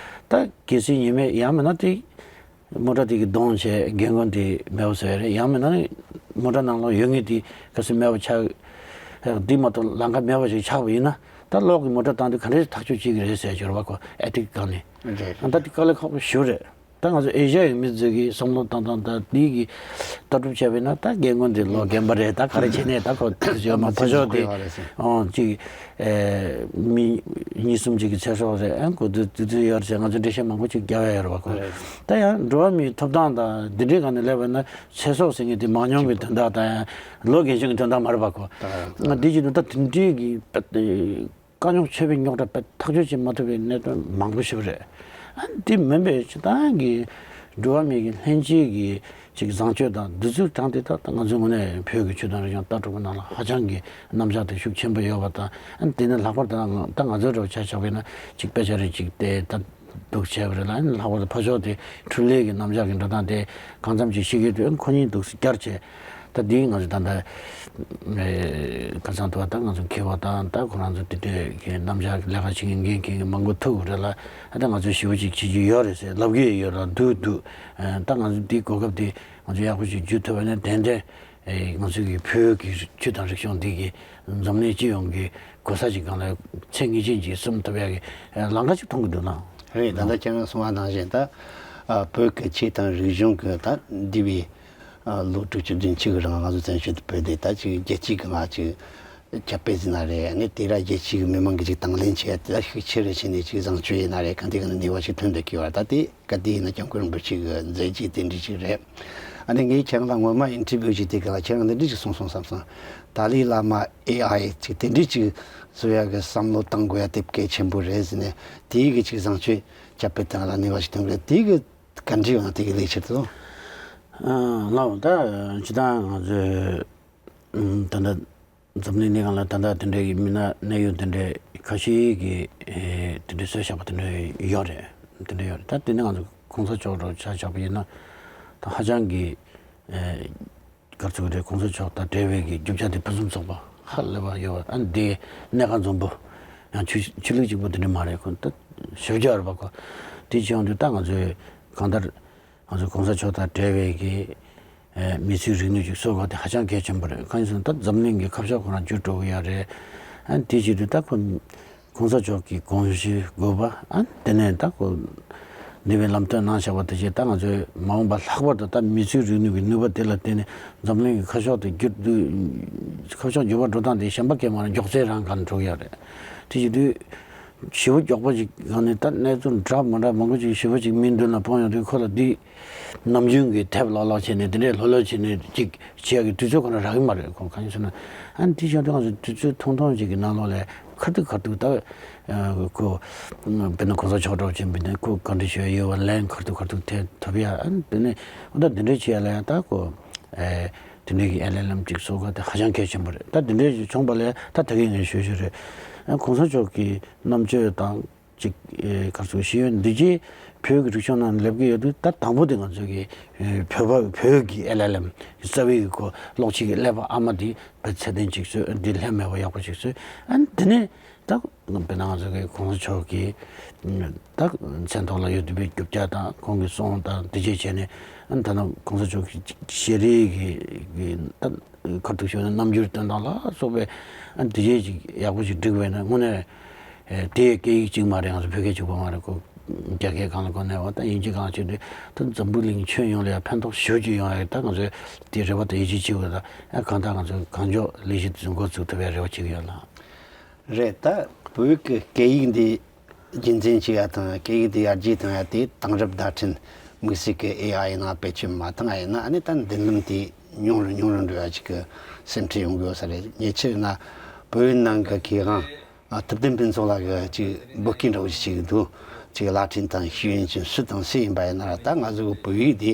ད་གལ་སྲིད་ཉི་མ་ཡང་མིན་ན་དེ་མོ་ཊ་དེ་གིས་གདོང་བྱས་རྒན་རྒོན་དེ་མེད་པ་བཟོ་ཡ་རེད། ཡང་མིན་ན་མོ་ཊ་ནང་ལོགས་ཡོད་མཁན་དེ་གལ་སྲིད་མེད་པ་ཆགས། དེ་མ་གཏོགས་ལམ་ཁ་མེད་པ་ཞིག་ཆགས་པ་ཡིན་ན་ད་གློག་གི་མོ་ཊ་བཏང་དུས་ག་འདྲས་ཐག་གཅོད་བྱེད་ཀྱི་རེད་ཟེར་གྱི་རེད་པ། ཁོ་ཨེ་ཐིག་སྒང་ནས། རེད། ཨ་ད་དེ་དཀའ་ལས་ཁག་པོ་ཞེ་པོ་རེད། ད་ང་ཚོ་ཨེ་ཤ་ཡའི་མི་ཚོ་གིས་བསམ་བློ་བཏང་སྟངས་དང་དེའི་གི་ལྟ་གྲུབ་བྱས་པ་ཡིན་ན་ད་རྒན་རྒོན་དེ་ལོ་རྒན་པ་རེད། ད་ག་རེ་བྱས་ནས་ད་ཁོ་དེ་ཚོ་ཡོད་མ་ཕ་ཤོག་དེ་ཨོ་ཅིག་ཨེ་མི་གཉིས་གསུམ་ཅིག་གི་ཚེ་སྲོག་རེད། ཨ་ཁོ་དེ་དེ་ཚོ་ཡོད་རེད་ཟེར་ང་ཚོ་འགྲེལ་བཤད་མང་པོ་ཅིག་རྒྱག་ཡ་ཡོད་རེད་པ་ཁོ། ད་ཡང་འགྲོ་བ་མིའི་ཐོབ་ཐང་དང་འདི་འདྲའི་སྒང་ནས་སླེབས་པ་ཡིན་ན་ཚེ་སྲོག་ཟེར་མཁན་དེ་མང་ཉུང་གི་དོན་དག་དང་ཡང་ལོ་རྒན་གཞོན་གྱི་དོན་དག་མ་རེད་པ་ཁོ། ང་འདི་བྱེད་དུས་ད་དེ་འདྲའི་གི་དཀའ་རྙོག་ཆེ་བའི་རྙོག་དྲ་དཔེ་ཐག་གཅོད་བྱེད་མ་ཐུབ་པའི་གནད་དོན་མང་པོ་ཞིག་རེད། ཨ་འདི་མིན་པའི་སྤྱི་བཏང་གི་འགྲོ་བ་མིའི་གི་ལྷན་སྐྱེས་ཀྱི་ཅིག་བཟང་སྤྱོད་དང་འདི་ཚོའི་དྲང་དེ་ད་ང་ཚོའི་ངོས་ནས་བོད་ཀྱི་ཆོས་དང་རིག་གཞུང་ལྟ་གྲུབ་ཀྱི་ནང་ལ་ཧ་ཅང་གི་རྣམ་གཞག་དེ་ཤུགས་ཆེན་པོ་ཡོད་པ་དང་། ཨ་དེ་ནས་ལྷག་པར་དུ་ད་ང་ཚོའི་འགྲོ་ཆ་ཆགས་པས་ན་ཅིག་དཔེ་ཆ་རེ་ཅིག་བལྟས་ད་འདུག་བྱས་པ་རེད་ལ། ཨ་ནི་ལྷག་པར་དུ་ཕ་ཤོག་དེ་འཕྲུལ་ལས་ཀྱི་རྣམ་གཞག་གི་འགྲོ་སྟངས་དེ་གང་འཚམ་ཅིག་ཤེས་ཀྱི་འདུག་ཁོ་གཉིས་འདུག་སེ་བསྐྱར་བྱས། ད་འདི་ང་ཚོ་ད་ལྟ་ཁ་སང་དུ་བ་ད་ང་ཚོ་མཁས་པ་དང་ད་ཁོ་རང་ཚོ་དེ་འདྲའི་གི་རྣམ་གཞག་ལས་ཀ་བྱེད་མཁན་འགན་འཁྱེར་མཁན་མང་པོ་ཐུག་རེད་ལ། ཨ་ད་ང་ཚོ་ཞེ་པོ་ཅིག་བྱེད་རྒྱུ་ཡོད་རེད་ཟེར་ལབ་ཀྱི་ཡོད་ར་འདུག་འདུག་ད་ང་ཚོ་འདི་གོ་སྐབས་འདི་ང་ཚོ་ཡག་པོ་ཞིག་བརྒྱུད་ཐུབ་པ་ན་ཏན་ཏན་ང་ཚོ་གི་བོད་ཀྱི་ཆོས་དང་རིག་གཞུང་འདི་གི་འཛམ་གླིང་སྤྱི་ཡོངས་ཀྱི་གོ་ས་ཅིག་སྒང་ལ་ཚད་ངེས་ཅན་ཅིག་སྲུང་ཐུབ་ཡག་གི་ལམ་ཁ་ཅིག་མཐོང་གི་འདུག་ན། རེད། ད་ལྟ་ཁྱེད་རང་གསུངས་པ་ནང་བཞིན་ད་བོད་ཀྱི་ཆོས་དང་རིག་གཞུང་གི་ད་འདས་པའི་ལོ་དྲུག་ཅུ་བདུན་ཅུ་གི་རིང་ང་ཚོ་བཙན་བྱོལ་དུ་ཕེབས་ཏེ་ད་ཅིག་རྒྱལ་སྤྱིའི་སྒང་ལ་ཅིག་ ཁྱབ་སྤེལ་ཟིན་ན་རེད། ཨ་ནི་དེ་ར་རྒྱལ་སྤྱི་གི་མི་མང་གི་ཅིག་དང་ལེན་བྱས་དེ་ལ་ཤུགས་ཆེ་རུ་ཕྱིན་ནས་ཅིག་བཟང་སྤྱོད་ཡིན་ན་རེད། གང་དེ་ག་ནས་ནུས་པ་ཞིག་ཐོན་འདུག་གི་བར་ད་དེ་ག་དེ་ཡིན་ན་སྐྱབས་མགོན་རིན་པོ་ཆེ་གི་མཛད་རྗེས་དེ་འདྲ་ཅིག་རེད། ཨ་ནི་ངས་ཁྱེད་རང་ལ་སྔོན་མ་ཨིན་ཊར་བིའུ་ཅིག་དེ་ག་ལ་ཁྱེད་རང་འདི་འདྲ་ཅིག་གསུངས་སོང་བསམ་སོང་། ཏཱ་ལའི་བླ་མ་ཨེ་ཨའི་ཅིག་དེ་འདྲ་ཅིག་བཟོ་ཡ་གི་བསམ་བློ་བཏང་དགོས་ཡ་དེ་གལ་ཆེན་པོ་རེད་ཟེར་ནས་དེའི་གི་ཅིག་བཟང་སྤྱོད་ཁྱབ་སྤེལ་བཏང་ལ་ནུས་པ་ཞིག་ཐོན་གི་རེད། དེའི་གི་ག་འདྲ་ཡོད་ན་དེ་གི་ལས་ཕྱིར་དུ། ཨ་ལགས་ད་ཇི་ལྟར་ང་ཚོས་ད་ལྟ། འཛམ་གླིང་སྒང་ལ་ད་ལྟ་དེ་འདྲའི་མི་སྣ་གནད་ཡོད་དེ་འདྲའི་ཁ་ཤས་ཀྱིས་ཨེ་དེ་འདྲའི་གསོལ་བཞག་པ་དེ་འདྲ་ཡོད་རེད། དེ་འདྲ་ཡོད་རེད། ད་དེ་ནི་ང་ཚོ་གོང་ས་མཆོག་འདྲ་ཆ་བཞག་པ་ཡིན་ན་ད་ཧ་ཅང་གི་ཨེ་ག་རེ་ཟེར་དགོས་རེད། གོང་ས་མཆོག་དང་འབྲེལ་བའི་གི་རྒྱུ་ཆ་དེ་ཕུན་སུམ་ཚོགས་པ་ཧ་ལས་པ་ཡོད་པ། ཨ་འདི་གནད་འགག་འཛོམས་པོ་ཡང་ཆོས་ཆོས་ལུགས་གཅིག་པོ་དེ་འདྲ་མ་རེད། ཁོ་ད་ཞེ་པོ་ཅིག་ཡོད་རེད་པ། ཁོ་དེ་བྱས་ཡོང་དུས་ད་ང་ཚོས་གང་ལྟར། ང་ཚོ་གོང་ས་མཆོག་དང་འབྲེལ་བའི་གི་ཨེ་མི་ཚེའི་རིག་ནུས་ཅིག་གསོ་དགོས་དེ་ཧ་ཅང་གལ་ཆེན་པོ་རེད། གང་ཡིན་ཟེར་ན་ད་འཛམ་གླིང་གི་ཁ་ཕྱོགས་ཁོ་རང་འགྱུར་འགྲོ་གི་ཡོད་རེད། ཨ་དེ་བྱེད་དུས་ད་ཁོ་གོང་ས་མཆོག་གི་དགོངས་གཞི་དགོས་པ། ཨ་དེ་ནས་ད་ཁོ་འདི་བའི་ལམ་སྟོན་གནང་བཞག་པ་དེ་བཞིན་ད་ང་ཚོའི་མ་འོངས་པ་ལྷག་པར་དུ་ད་མི་ཚེའི་རིག་ནུས་ཀྱི་ནུས་པ་དེ་ལ་བརྟེན་ནས་འཛམ་གླིང་གི་ཁ་ཕྱོགས་དེ་འགྱུར་དུས་ཁ་ཕྱོགས་འགྱུར་བ་འགྲོ་སྟངས་དེ་གཞན་པ་གས་མ་རེད། མགྱོགས་ཚད་རང་ག་ནས་འགྲོ་གི་ཡོད་རེད། དེ་བྱེད་དུས། ཞེ་པོ་མགྱོགས་པོ་ཅིག་སྒང་ནས་ད་གནས་ཚུལ་འདྲ་མི་འདྲ་མང་པོ་ཅིག་ཞེ་པོ་ཅིག་མིའི་མདུན་ལ་སྤུངས་ཡོང་དུས་ཁོ་ལ་འདི་ནམ་རྒྱུན་གྱི་དེབ་ཀློག་ཀློག་བྱས་ནས་འདི་འདྲའི་ལྷོད་ལྷོད་བྱས་ནས་ཅིག་བྱེད་ཡག་གི་དུས་ཚོད་ཁོ་ན་རག་གི་མ་རེད། ཁོ་གང་ཡིན་ཟེར་ན་ཨ་ནི་དེ་བཞིན་དུ་ང་ཚོ་དུས་ཚོད་ཐུང་ཐུང་ཅིག་གི་ནང་ལོགས་ལ་ཁ་ཐུག་ཁ་ཐུག་ད་ཁོ་དཔེར་ན་གོང་ས་མཆོག་འདྲ་བོ་ཅིག་འབུལ་ནས་ཁོ་ག་འདྲ་ཞུ་ཡ་ཡོད་པ་ལན་ཁ་ཐུག་ཁ་ཐུག་དེ་ཐོབ་ཡ། ཨ་ནི་དེ་ནས་ཨོ་ད་འདི་འདྲ་བྱེད་ཡ་ལ་ཡང་ད་ཁོ། དེ་འདྲའི་གི་ཨེལ་ཨེལ་ཨེམ་ཅིག་གསོ་དགོས་དེ་ཧ་ཅང་གལ་ཆེན་པོ་རེད། ད་དེ་འདྲའི་ཞིག་བྱུང་བ་ལས་ད་ད་གིན་ངས་ཞུ་ཞུ་རེད། ཨ་གོང་ས་མཆོག་གི་རྣམ་དཔྱོད་དང་ཅིག་ཨེ་ག་རེ་ཟེར་ཤེས་ཡོན་འདི་རྗེས་བོད་ཀྱི་རིག་གཞུང་ནང་སླེབས་ཀྱི་ཡོད་དུས་ད་དང་པོ་དེ་ང་ཚོ་གི་ཨེ་བོད་པ་བོད་ཀྱི་ཨེལ་ཨེལ་ཨེམ་རྩ་བའི་གི་ཁོ་གློག་ཆས་ཀྱི་ཀླད་པ་ཨ་མ་དེ་བོད་ཚད་ལྡན་ཅིག་བཟོས། འདི་ལྷད་མེད་པ་ཡག་པོ་ཅིག་བཟོས། ཨ་དེ་ནས། ད་དཔེར་ན་ང་ཚོ་གི་གོང་ས་མཆོག་གི་ད་མཚན་ཐོག་ལ་ཡོད་བསྡད་པའི་རྒྱུ་ཆ་དང་ཁོང་གི་གསུང་དང་དེ་བཅས་བྱས་ནས་ཨ་ནི་ད་ནང་གོང་ས་མཆོག་གི་ཞལ་རས་ཀྱི་ད་ཁ་ཐུག་ཞུས་ན་རྣམ་འགྱུར་སྟོན་སྟངས་ལ་སོགས་པའི་ཨ་ནི་དེ་བཅས་ཅིག་ཡག་པོ་ཞིག་བསྒྲིགས་པས་ན་དངོས་གནས་དེ་སྐད་ཡིག་གཅིག་མ་རེད། ང་ཚོ་བོད་སྐད་གཅིག་པོ་མ་རེད། ཁོ་རྒྱ་སྐད་སྒང་ལ་གོ་ནས་འོ་ད་དབྱིན་ཇི་སྒང་ལ་བྱས་དུས་ད་འཛམ་བུ་གླིང་ཁྱོན་ཡོངས་ལ་ཡང་ཕན་ཐོགས་ཞེ་པོ་ཅིག་ཡོང་ཡ་ད་ང་ཚོས་དེ་རེ་བ་དང་ཡིད་ཆེས་བྱེད་དགོས། ད་ཨ་གང་ལྟར་ང་ཚོས་གང་མགྱོགས་ལས་གཞི་དེ་ཚོ་འགོ་བཙུགས་ཐུབ་པའི་རེ་བ་བྱེད་ཀྱི་ཡོད་ལགས། རེད། ད་བོད་ཀྱི་སྐད་ཡིག་འདི་རྒྱུན་འཛིན་བྱེད་ཡ་དང་སྐད་ཡིག་འདི་ཡར་རྒྱས་གཏོང་ཡ་དེ་དེང་རབས་བརྡ་འཕྲིན་དམིགས་བསལ་གྱི་ཨེ་ཨའི་ནང་བེད་སྤྱོད་མ་བཏང་ཡ་ཡིན་ན་ཨ་ནི་ད་མདུན་ལམ་དེ་ཉུང་རུ་ཉུང་རུ་འགྲོ་ཡ་ཅིག་གི་སེམས་ཁྲལ་ཡོང་གི་ཡོད་ས་རེད། ཉེ་ཆར་ན་བོད་ནང་གི་མཁས་དབང་ཐུབ་བསྟན་ཕུན་ཚོགས་ལགས་ཀྱིས་ཅིག་འབོད་སྐུལ་འདྲ་བོ་ཞིག་བྱེད་ཀྱི་འདུག་ཅིག་བརླག་འཕྲིན་དང་ཤེས་ཡོན་ཅན་སུ་དང་སུ་ཡིན་པ་ཡིན་ན་ད་ང་ཚོ་གི་བོད་ཡིག་འདི་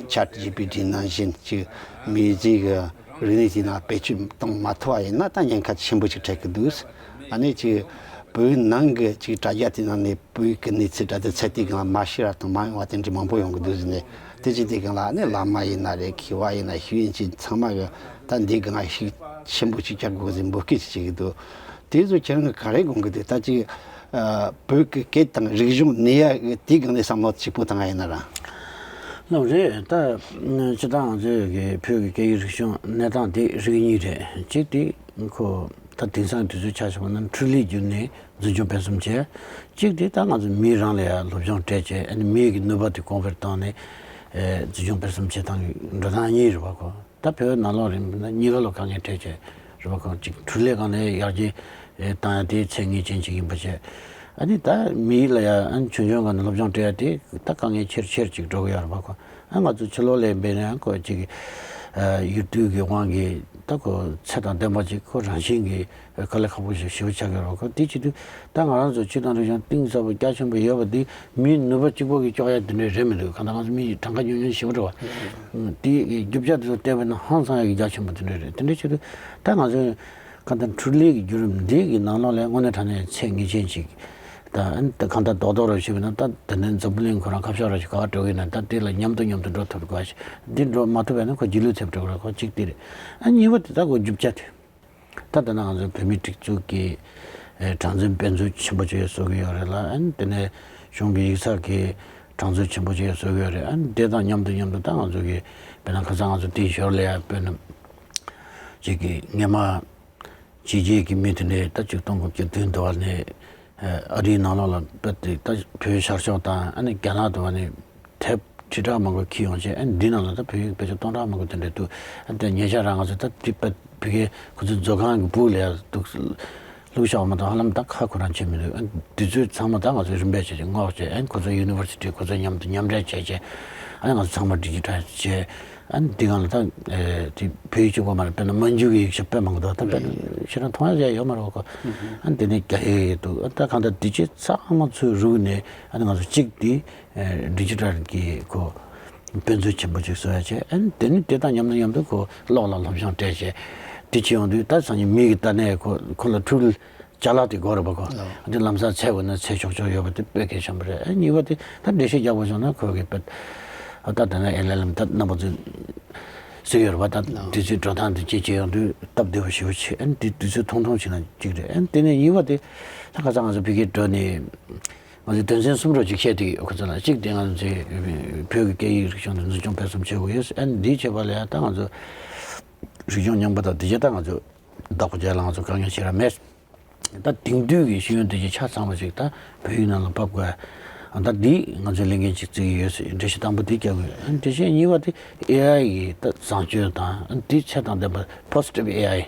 ཆེ་ཊི་ཇི་པི་ཊི་ནང་བཞིན་ཅིག་མིའི་རིགས་ཀྱི་རིག་གནས་དེ་ནང་བེད་སྤྱོད་གཏོང་མ་ཐུབ་པ་ཡིན་ན་ད་ཉེན་ཁ་ཆེན་པོ་ཅིག་འཕྲད་ཀྱི་འདུག་ཨ་ནི་ཅིག་བོད་ནང་གི་ཅིག་དྲ་རྒྱ་དེ་ནང་ནས་བོད་ཀྱི་གནས་ཚུལ་དྲ་དེ་ཚད་དེ་གང་མ་ཤེས་ར་དང་མ་ཡོང་བ་དེ་འདྲ་མང་པོ་ཡོང་གི་འདུག་ཟེར་ནས་དེ་ཅིག་དེ་གང་ལ་ཨ་ནི་བླ་མ་ཡིན་ན་རེད། མཁས་པ་ཡིན་ན་ཤེས་ཡོན་ཅན་ཚང་མ་གི་ད་འདི་གང་ཤུགས་ཆེན་པོ་ཅིག་རྒྱག་དགོས་ཟེར་འབོད་སྐུལ་ཅིག་བྱེད་ཀྱི་འདུག་དེ་ཚོ་ཁྱེད་རང་གིས་ག་རེ་དགོངས་ཀྱི་འདུག་ད་ཅིག་ཨ་བོད་ཀྱི་སྐད་དང་རིག་གཞུང་གནས་ཡ་གི་དེའི་སྒང་ནས་བསམ་བློ་གཅིག་པུ་བཏང་ཡ་ཡིན་ན་ར། ལགས་རེད། ད་སྤྱིར་བཏང་ང་ཚོའི་གི་བོད་ཀྱི་སྐད་ཡིག་རིག་གཞུང་གནས་སྟངས་དེ་རིགས་གཉིས་རེད། གཅིག་དེ་ཁོ་ད་དེང་སང་དུས་ཚོད་ཆ་བཞག་པ་ན་འཕྲུལ་ལས་བརྒྱུད་ནས་འཛིན་སྐྱོང་སྤེལ་གསུམ་བྱས། གཅིག་དེ་ད་ང་ཚོ་མིའི་རང་ལ་ཡ་སློབ་སྦྱོང་སྤྲད་བྱས་ཨ་ནི་མིའི་གི་ནུས་པ་དེ་གོང་འཕེལ་བཏང་ནས་འཛིན་སྐྱོང་སྤེལ་གསུམ་བྱེད་སྟངས་ཀྱི་འགྲོ་སྟངས་གཉིས་རེད་པ། ཁོ། ད་བོད་ནང་ལོགས་རིང་པོ་ན་གཉིས་ཀ་ལ་དཀའ་ངལ་འཕྲད་བྱས་རེད་པ། ཁོང་གཅིག་འཕྲུལ་ལས་སྒང་ནས་ཡར་རྒྱས་བཏང་ཡ་དེ་ཚད་ངེས་ཅན་ཅིག་ཡིན་པ་བྱས། ཨ་ནི་ད་མི་ཡིག་ལ་ཡ་ཨ་ནི་ཆུང་ཆུང་སྒང་ནས་སློབ་སྦྱོང་སྤྲད་ཡ་དེ་ད་དཀའ་ངལ་ཆེར་ཆེར་ཅིག་འགྲོ་གི་ཡོད་རེད་པ། ཁོ་ཨ་ང་ཚོ་ཕྱི་ལོགས་ལ་འབད་ན་ཁོ་ཅིག་ཡུལ་དུས་ཀྱི་དབང་གིས་ད་ཁོ་ཚད་དང་ལྡན་པ་ཅིག་ཁོ་རང་བཞིན་གྱིས་དཀའ་ལས་ཁག་པོ་ཞིག་ཞེ་པོ་ཆགས་ཀྱི་རེད་པ། ཁོ་དེ་བྱེད་དུས་ད་ང་རང་ཚོ་སྤྱིར་བཏང་རིག་གཞུང་གཏིང་ཟབ་པོ་རྒྱ་ཆེན་པོ་ཡོད་པ་འདི་མིའི་ནུས་པ་གཅིག་པོ་གིས་གཅོག་ཡ་དེ་འདྲ་རེད་མི་འདུག་གང་ལྟར་ང་ཚོ་མི་གྲངས་ཀ་ཉུང་ཉུང་ཞེ་པོ་རེད་པ། དེའི་རྒྱུ་ཆ་དེ་ཚོ་བལྟས་པ་ན་ཧང་སང་ཡ་གི་རྒྱ་ཆེན་པོ་དེ་འདྲ་རེད། དེ་འདྲ་བྱེད་དུས་ད་ང་ཚོས་གང་ལྟར་འཕྲུལ་ལས་ཀྱི་བརྒྱུད་རིམ་འདི་གི་ནང་ལོགས་ལ་དངོས་གནས་དྲང་གནས་ཚད་ངེས་ཅན་ཅིག་ད་ཨ་ནི་ད་གང་ལྟར་རྡོག་རྡོག་ར་བྱས་པ་ན་ད་དེ་ནས་འཛམ་བུ་གླིང་ཁོ་རང་ཁ་ཕྱོགས་ར་ཞིག་ག་པར་འགྲོ་གི་ཡིན་ན་ད་དེ་ལ་མཉམ་དུ་མཉམ་དུ་འགྲོ་ཐུབ་དགོས་ཞིག་འདི་འགྲོ་མ་ཐུབ་པ་ཡིན་ན་ཁོ་རྗེས་ལུས་ཐེབས་འགྲོ་གི་རེད། ཁོ་གཅིག་དེ་རེད། ཨ་གཉིས་པ་དེ་ད་ཁོ་རྒྱུ་ཆ་དེ། ད་ལྟ་ན་ང་ཚོའི་བོད་མིའི་སྒྲིག་འཛུགས་ཀྱི་ཨེ་གྲངས་འཛིན་དཔེ་མཛོད་ཆེན་པོ་ཅིག་བཟོ་གི་ཡོད་རེད་ལ། ཨ་ནི་དེ་ནས་གཞུང་གི་ཡིག་ཚགས་ཀྱི་གྲངས་འཛིན་ཆེན་པོ་ཅིག་བཟོ་གི་ཡོད་རེད། ཨ་ནི་དེ་དང་མཉམ་དུ་མཉམ་དུ་ད་ང་ཚོ་གི་དཔེར་ན་ཁ་སང་ང་ཚོ་དེའི་ཞོར་ལ་ཡ་དཔེར་ན་ཅིག་གི་སྔོན་མ་ཕྱི་རྒྱལ་གྱི་མི་དེ་འདྲས་ད་ཆིག་སྟོང་དགུ་བརྒྱ་བདུན་དུ་བ་ནས་ཨ་རིའི་ནང་ལོགས་ལ་དཔེ་དེ་ད་བོད་ཤར་ཕྱོགས་དང་ཨ་ནི་རྒྱ་ནག་དུ་བ་ནས་དེབ་ཁྲི་ཕྲག་མང་པོ་འཁྱེར་ཡོང་བྱས། ཨ་ནི་འདི་ནང་ལ་ད་བོད་ཡིག་དཔེ་ཆ་སྟོང་ཕྲག་མང་པོ་དེ་འདྲས་འདུག་ཨ་ནི་ད་ཉེ་ཆར་རང་ང་ཚོ་ད་དེ་དཔེ་ བོད་སྐད་ཁོ་ཚོའི་མཛོད་ཁང་གི་སྦུག་ལ་ཡ་འདུག་བླུགས་བཞག་པ་མ་གཏོགས་ཧ་ལམ་ད་ཁ་ཁོ་རང་ཕྱེ་མི་འདུག་ཨ་དུས་ཚོད་ཚང་མ་ད་ང་ཚོས་རིམ་པས་བྱས་བྱས་སྔོག་བྱས། ཨ་ཁོ་ཚོ་ཡུ་ནི་ཝར་སི་ཊི་ཁོ་ཚོ་མཉམ་དུ་མཉམ་འབྲེལ་བྱས་བྱས། ཨ་ང་ཚོ་ཚང་མ་ཌི་ཇི་ཊལ་བྱས། ཨ་འདི་སྒང་ལ་ད་ཨེ་དེ་བོད་ཡིག་གཅིག་པོ་མ་རེད། དཔེར་ན་མན་ཇུ་གི་ཡིག་ཆ་དཔེ་མང་པོ་འདུག་ད་དཔེར་ན་ཁྱེད་རང་མཐོང་ཡ་ཡོད་མ་རེད་གོ། ཨ་འདི་ནས་རྒྱག་ཡས་འདུག་ཨ་ད་གང་ལྟར་འདི་ཆ་ཚང་མ་ཚུར་རུག་ནས་ཨ་ནི་ང་ཚོ་གཅིག་འདི་ཨེ་ཌི་ཇི་ཊལ་གི་ཁོ་དཔེ་མཛོད་ཆེན་པོ་ཅིག་བཟོ་ཡ་བྱས། ཨ་ནི་དེ་ནི་དེ་དང་མཉམ་དུ་མཉམ་དུ་ཁོ་གློག་ལ་སློབ་སྦྱོང་སྤྲད་བྱས། དེ་བྱེད་ཡོང་དུས་ད་སང་ཉིན་མི་གི་ལྟ་ནས་ཁོ་ཁོ་ལ་འཕྲུལ་ཅ་ལག་དེ་དགོས་རེད་པ་གོ། ཨ་འདི་ལམ་སང་འཚོལ་དགོས་ན་འཚོལ་ཆོག་ཆོག་ཡོད་པ་དེ་དཔེ་གལ་ཆེན་པོ་རེད། ཨ་གཉིས་པ་དེ་ད་འགྲེལ་བཤད་རྒྱག་པ་བྱུང་ན་ཁོ་གི་དཔེ་ཨ་ད་དེ་ན་ཨེལ་ཨེལ་ཨེམ་ད་རྣམ་པ་ཚོས་ཟེར་ཡོད་རེད་པ། ད་དུས་ཚོད་འགྲོ་སྟངས་དེ་ཅི་བྱེད་ཡོང་དུས་སྟབས་བདེ་བ་ཞེ་པོ་ཆེ། ཨ་ནི་དེ་དུས་ཚོད་ཐུང་ཐུང་བྱས་ན་གཅིག་རེད། ཨ་ནི་དེ་ནས་གཉིས་པ་དེ་ད་ཁ་སང་ང་ཚོ་བོད་སྐད་འགྲོ་ནས་ང་ཚོས་དོན་ཚན་གསུམ་རོ་ཅིག་བཤད་དེ་ཡོད། ཁོ་ཚོ་ལ་གཅིག་དེ་ང་ཚོས་བོད་ཀྱི་སྐད་ཡིག་རིག་གཞུང་དེ་འཛིན་སྐྱོང་སྤེལ་གསུམ་བྱེད་དགོས་ཡོད། ཨ་ནི་འདི་བྱེད་པ་ལ་ཡང་ད་ང་ཚོ་རིག་གཞུང་རྙིང་པ་དང་དེ་རྗེས་ད་ང་ཚོ་བདག་པོ་རྒྱག་ལ་ང་ཚོ་དཀའ་ངལ་ཞེ་དྲག་མེད། ད་དེང་དུས་ཀྱི་ཤེས་ཡོན་དེ་ཆ་ཚང་བ་ཞིག་ད་བོད་ཡིག་ནང་ལ་ཕབ་དགོས། ཨ་ད་འདི་ང་ཚོས་ལས་འགན་ཅིག་བརྩི་གི་ཡོད་ཟེར་འགྲེལ་བཤད་དང་པོ་འདི་རྒྱག་གི་ཡོད། ཨ་འགྲེལ་བཤད་གཉིས་པ་དེ་ཨེ་ཨའི་གི་ད་བཟང་སྤྱོད་དང་ཨ་འདི་ཚད་དང་ལྡན་པ་པོ་སི་ཊིབ་ཨེ་ཨའི་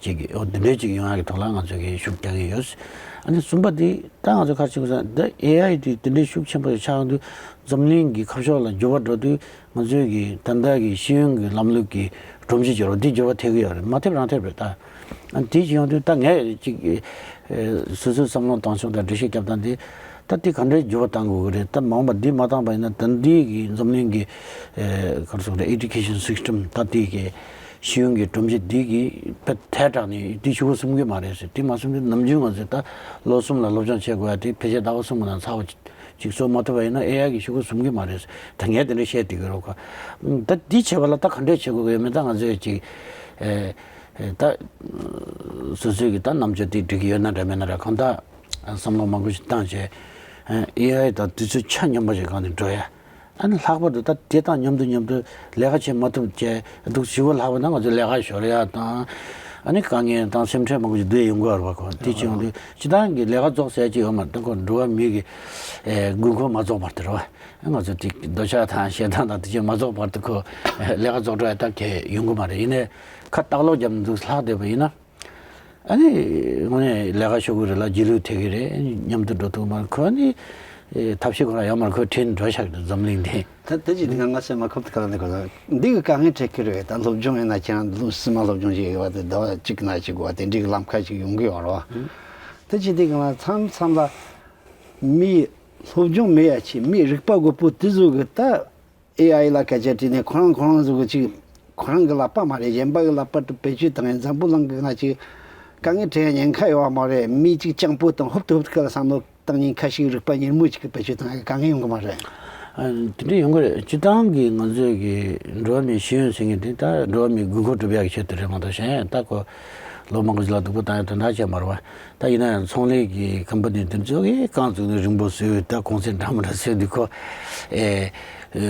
ཅིག་གི་འོ་འདི་འདྲའི་ཅིག་ཡོང་ཡག་གི་ཐོག་ལ་ང་ཚོས་གི་ཤུགས་རྒྱག་གི་ཡོད། ཨ་ནི་གསུམ་པ་དེ་ད་ང་ཚོ་ག་རེ་བྱེད་དགོས་ཟེར་ན་ད་ཨེ་ཨའི་དེ་དེ་འདྲའི་ཤུགས་ཆེན་པོ་ཞིག་ཆགས་ཡོང་དུས་འཛམ་གླིང་གི་ཁ་ཕྱོགས་ལ་འགྱུར་བ་འགྲོ་དུས། ང་ཚོའི་གི་ད་ལྟ་གི་ཤེས་ཡོན་གྱི་ལམ་ལུགས་ཀྱི་སྒྲོམ་གཞི་བརྗོད་པ་འདི་འགྱུར་བ་ཐེབས་ཀྱི་ཡོད་རེད། མ་ཐེབས་རང་ཐེབས་རེད་ད། ཨ་དེ་བྱེད་ཡོང་དུས་ད་ངས་ཅིག་ཨེ་སོ་སོའི་བསམ་བློ་བཏང་ཕྱོགས་དང་འགྲེལ་བཤད་རྒྱབ་སྟངས་འདི་ད་འདི་ག་འདྲའི་འགྱུར་བ་གཏང་དགོས་ཀྱི་རེད། ད་མ་འོངས་པ་འདི་མ་བཏང་པ་ཡིན་ན་ད་འདི་གི་འཛམ་གླིང་གི་ཨེ་ག་རེ་ཟེར་དགོས་རེད། ཨེ་ཌུ་ཀེ་ཤན་སི་སི་ཊམ་ད་འདི་གི་ཤེས་ཡོན་གྱི་སྒྲོམ་གཞི་འདི་གི་དཔེ་ཐལ་དྲགས་ནས་འདི་ཤུགས་པོ་སུམ་གྱི་མ་རེད་ཟེར། འདི་མ་སུམ་གྱི་ནམ་རྒྱུན་ང་ཚོས་ད་ལོ་གསུམ་ལ་སློབ་སྦྱོང་བྱེད་དགོས་ཡ་དེ་ཕལ་ཆེར་ཟླ་བ་གསུམ་གྱི་ནང་ཚར་བ། ཅིག་བཟོ་མ་ཐུབ་པ་ཡིན་ན་ཨེ་ཨའི་གི་ཤུགས་པོ་ཟུམ་གྱི་མ་རེད། ད་ངས་དེ་འདྲ་བཤད་བསྡད་ཀྱི་རེད་ཁོ། ད་འདི་བྱེད་པ་ལ་ད་ག་འདྲས་བྱེད་དགོས་ཀྱི་ཡོད་མེད་ད་ང་ཚོས་ཅིག་ཨེ་ཨེ་ད་སོ་སོའི་གི་ད་རྣམ་དཔྱོད་དེ་འགྲིག་གི་ཡོད་ན་འདྲ་མེད་ན་འདྲ་གང་ལྟར་བསམ་བློ་མང་པོ་ཞིག་བཏང་བྱས་ཨེ་ཨའི་དང་དུས་ཚོད་ཆ་མཉམ་པ་ཞིག་གང་ནས་འགྲོ་ཡ། ཨ་ནི་ལྷག་པར་དུ་ད་དེ་དང་མཉམ་དུ་མཉམ་དུ་ལས་ཀ་བྱེད་མ་ཐུབ་བྱས་འདུག་ཞུ་བ་ལྷག་པ་ན་ང་ཚོ་ལས་ཀ་ཞོར་ཡ་དང་ཨ་ནི་དཀའ་ངལ་དང་སེམས་ཁྲལ་མང་པོ་ཞིག་འདུག་ཡོང་གི་ཡོད་རེད་པ་ཁོ། དེ་བྱེད་ཡོང་དུས་སྤྱི་བཏང་གི་ལས་ཀ་རྫོགས་ཟེར་གྱི་ཡོད་མ་རེད། ད་ཁོ་འགྲོ་བ་མི་གི་ཨེ་དགོས་མཁོ་མ་རྫོགས་བར་དུ་རེད་པ། ང་ཚོ་དེ་འདོད་ཆགས་དང་ཞེ་སྡང་དང་དེ་ཚོ་མ་རྫོགས་བར་དུ་ཁོ་ལས་ཀ་རྫོགས་འགྲོ་ཡ་ད་གལ་ཡོང་གི་མ་རེད། ཡིན་ནའི་ཁ་བཏགས་ལོག་བརྒྱབ་ནས་འདུག་ལྷག་བསྡད་པ་ཡིན་ན། ཨ་ནི་དངོས་གནས་ལས་ཀ་ཤོར་གི་རེད་ལ་རྗེས་ལུས་ཐེབས་གི་རེད། མཉམ་དུ་འགྲོ་ཐུབ་མ་རེད། ཁོ་ནི་ཨེ་ཐབས་ཤེས་ཁོ་རང་ཡོད་མ་རེད། ཁོ་ཁྲིད་འགྲོ་ཤག་འཛམ་གླིང་འདི། ད་ད་ཅི་དེ་ག་ང་སེམས་མ་ཁོབ་ཏུ་ག་ལ་འདི་གོ་ད་འདི་གི་དཀའ་ངལ་འཕྲད་ཀྱི་རེད། ད་སློབ་སྦྱོང་ཡིན་ན་ཁྱེད་རང་ལོ་སྲིད་མ་སློབ་སྦྱོང་བྱེད་ཡོད་པ་དེ་ཟླ་བ་གཅིག་ན་གཅིག་བ་དེ་འདྲའི་ལམ་ཁ་ཅིག་ཡོང་གི་ཡོད་རེད་བ། ད་ཅི་དེ་ག་ང་མཚམས་མཚམས་ལ་མི་སློབ་སྦྱོང་མེད་ཡ་ཆེ་མི་རིག་པ་རྒོད་པོ་དེ་ཚོ་གི་ད་ཨེ་ཨའི་ལ་སྐད་ཆ་དྲིས་ནས་ཁོ་རང་ཁོ་རང་ཚོ་གི་ཅིག་ཁོ་རང་གི་ལག་པ་མ་རེད། གཞན་པ་གི་ལག་པ་དུ་བེད་སྤྱོད་བཏང་ཡ་འཛམ་བུ་གླིང་གི་ང་ཅིག་དཀའ་ངལ་འཕྲད་ཡ་ཉེན་ཁ་ཡོད་བ་མ་རེད། མི་ཅིག་སྤྱང་པོ་དང་ཧུབ་ཏུ་ཧུབ་ཏུ་ཁ་ལ་བསམ་བློ་བཏང་ཉིན་ཁ་ཞིག་རིག་པ་མྱུར་མོ་ཅིག་གི་བེད་སྤྱོད་བཏང་ཡ་དཀའ་ངལ་ཡོང་གི་མ་རེད། ཨ་དེ་འདྲ་ཡོང་གི་རེད། སྤྱི་བཏང་གི་ང་ཚོས་གི་འགྲོ་བ་མིའི་ཤེས་ཡོན་ཟེར་མཁན་དེ་ད་འགྲོ་བ་མིའི་དགོས་མཁོ་སྒྲུབ་ཡ་གི་ཆེད་དུ་རེད་མ་གཏོགས་གཞན་ད་ཁོ་ལོ་མང་པོ་ཞིག་ལ་སྡུག་པོ་བཏང་ཡ་དོན་དག་ཅིག་མ་རེད་བ། ད་ཡིན་ན་ཡང་ཚོང་ལས་ཀྱི་ཀམ་པ་ནི་འདི་ཚོ་གིས་རྐང་བཙུགས་ནས་རིང་པོ་བཟོས། ད་གུང་སེང་འདྲ་མི་འདྲ་བཟོས་འདུག་ཁོ། ཨེ་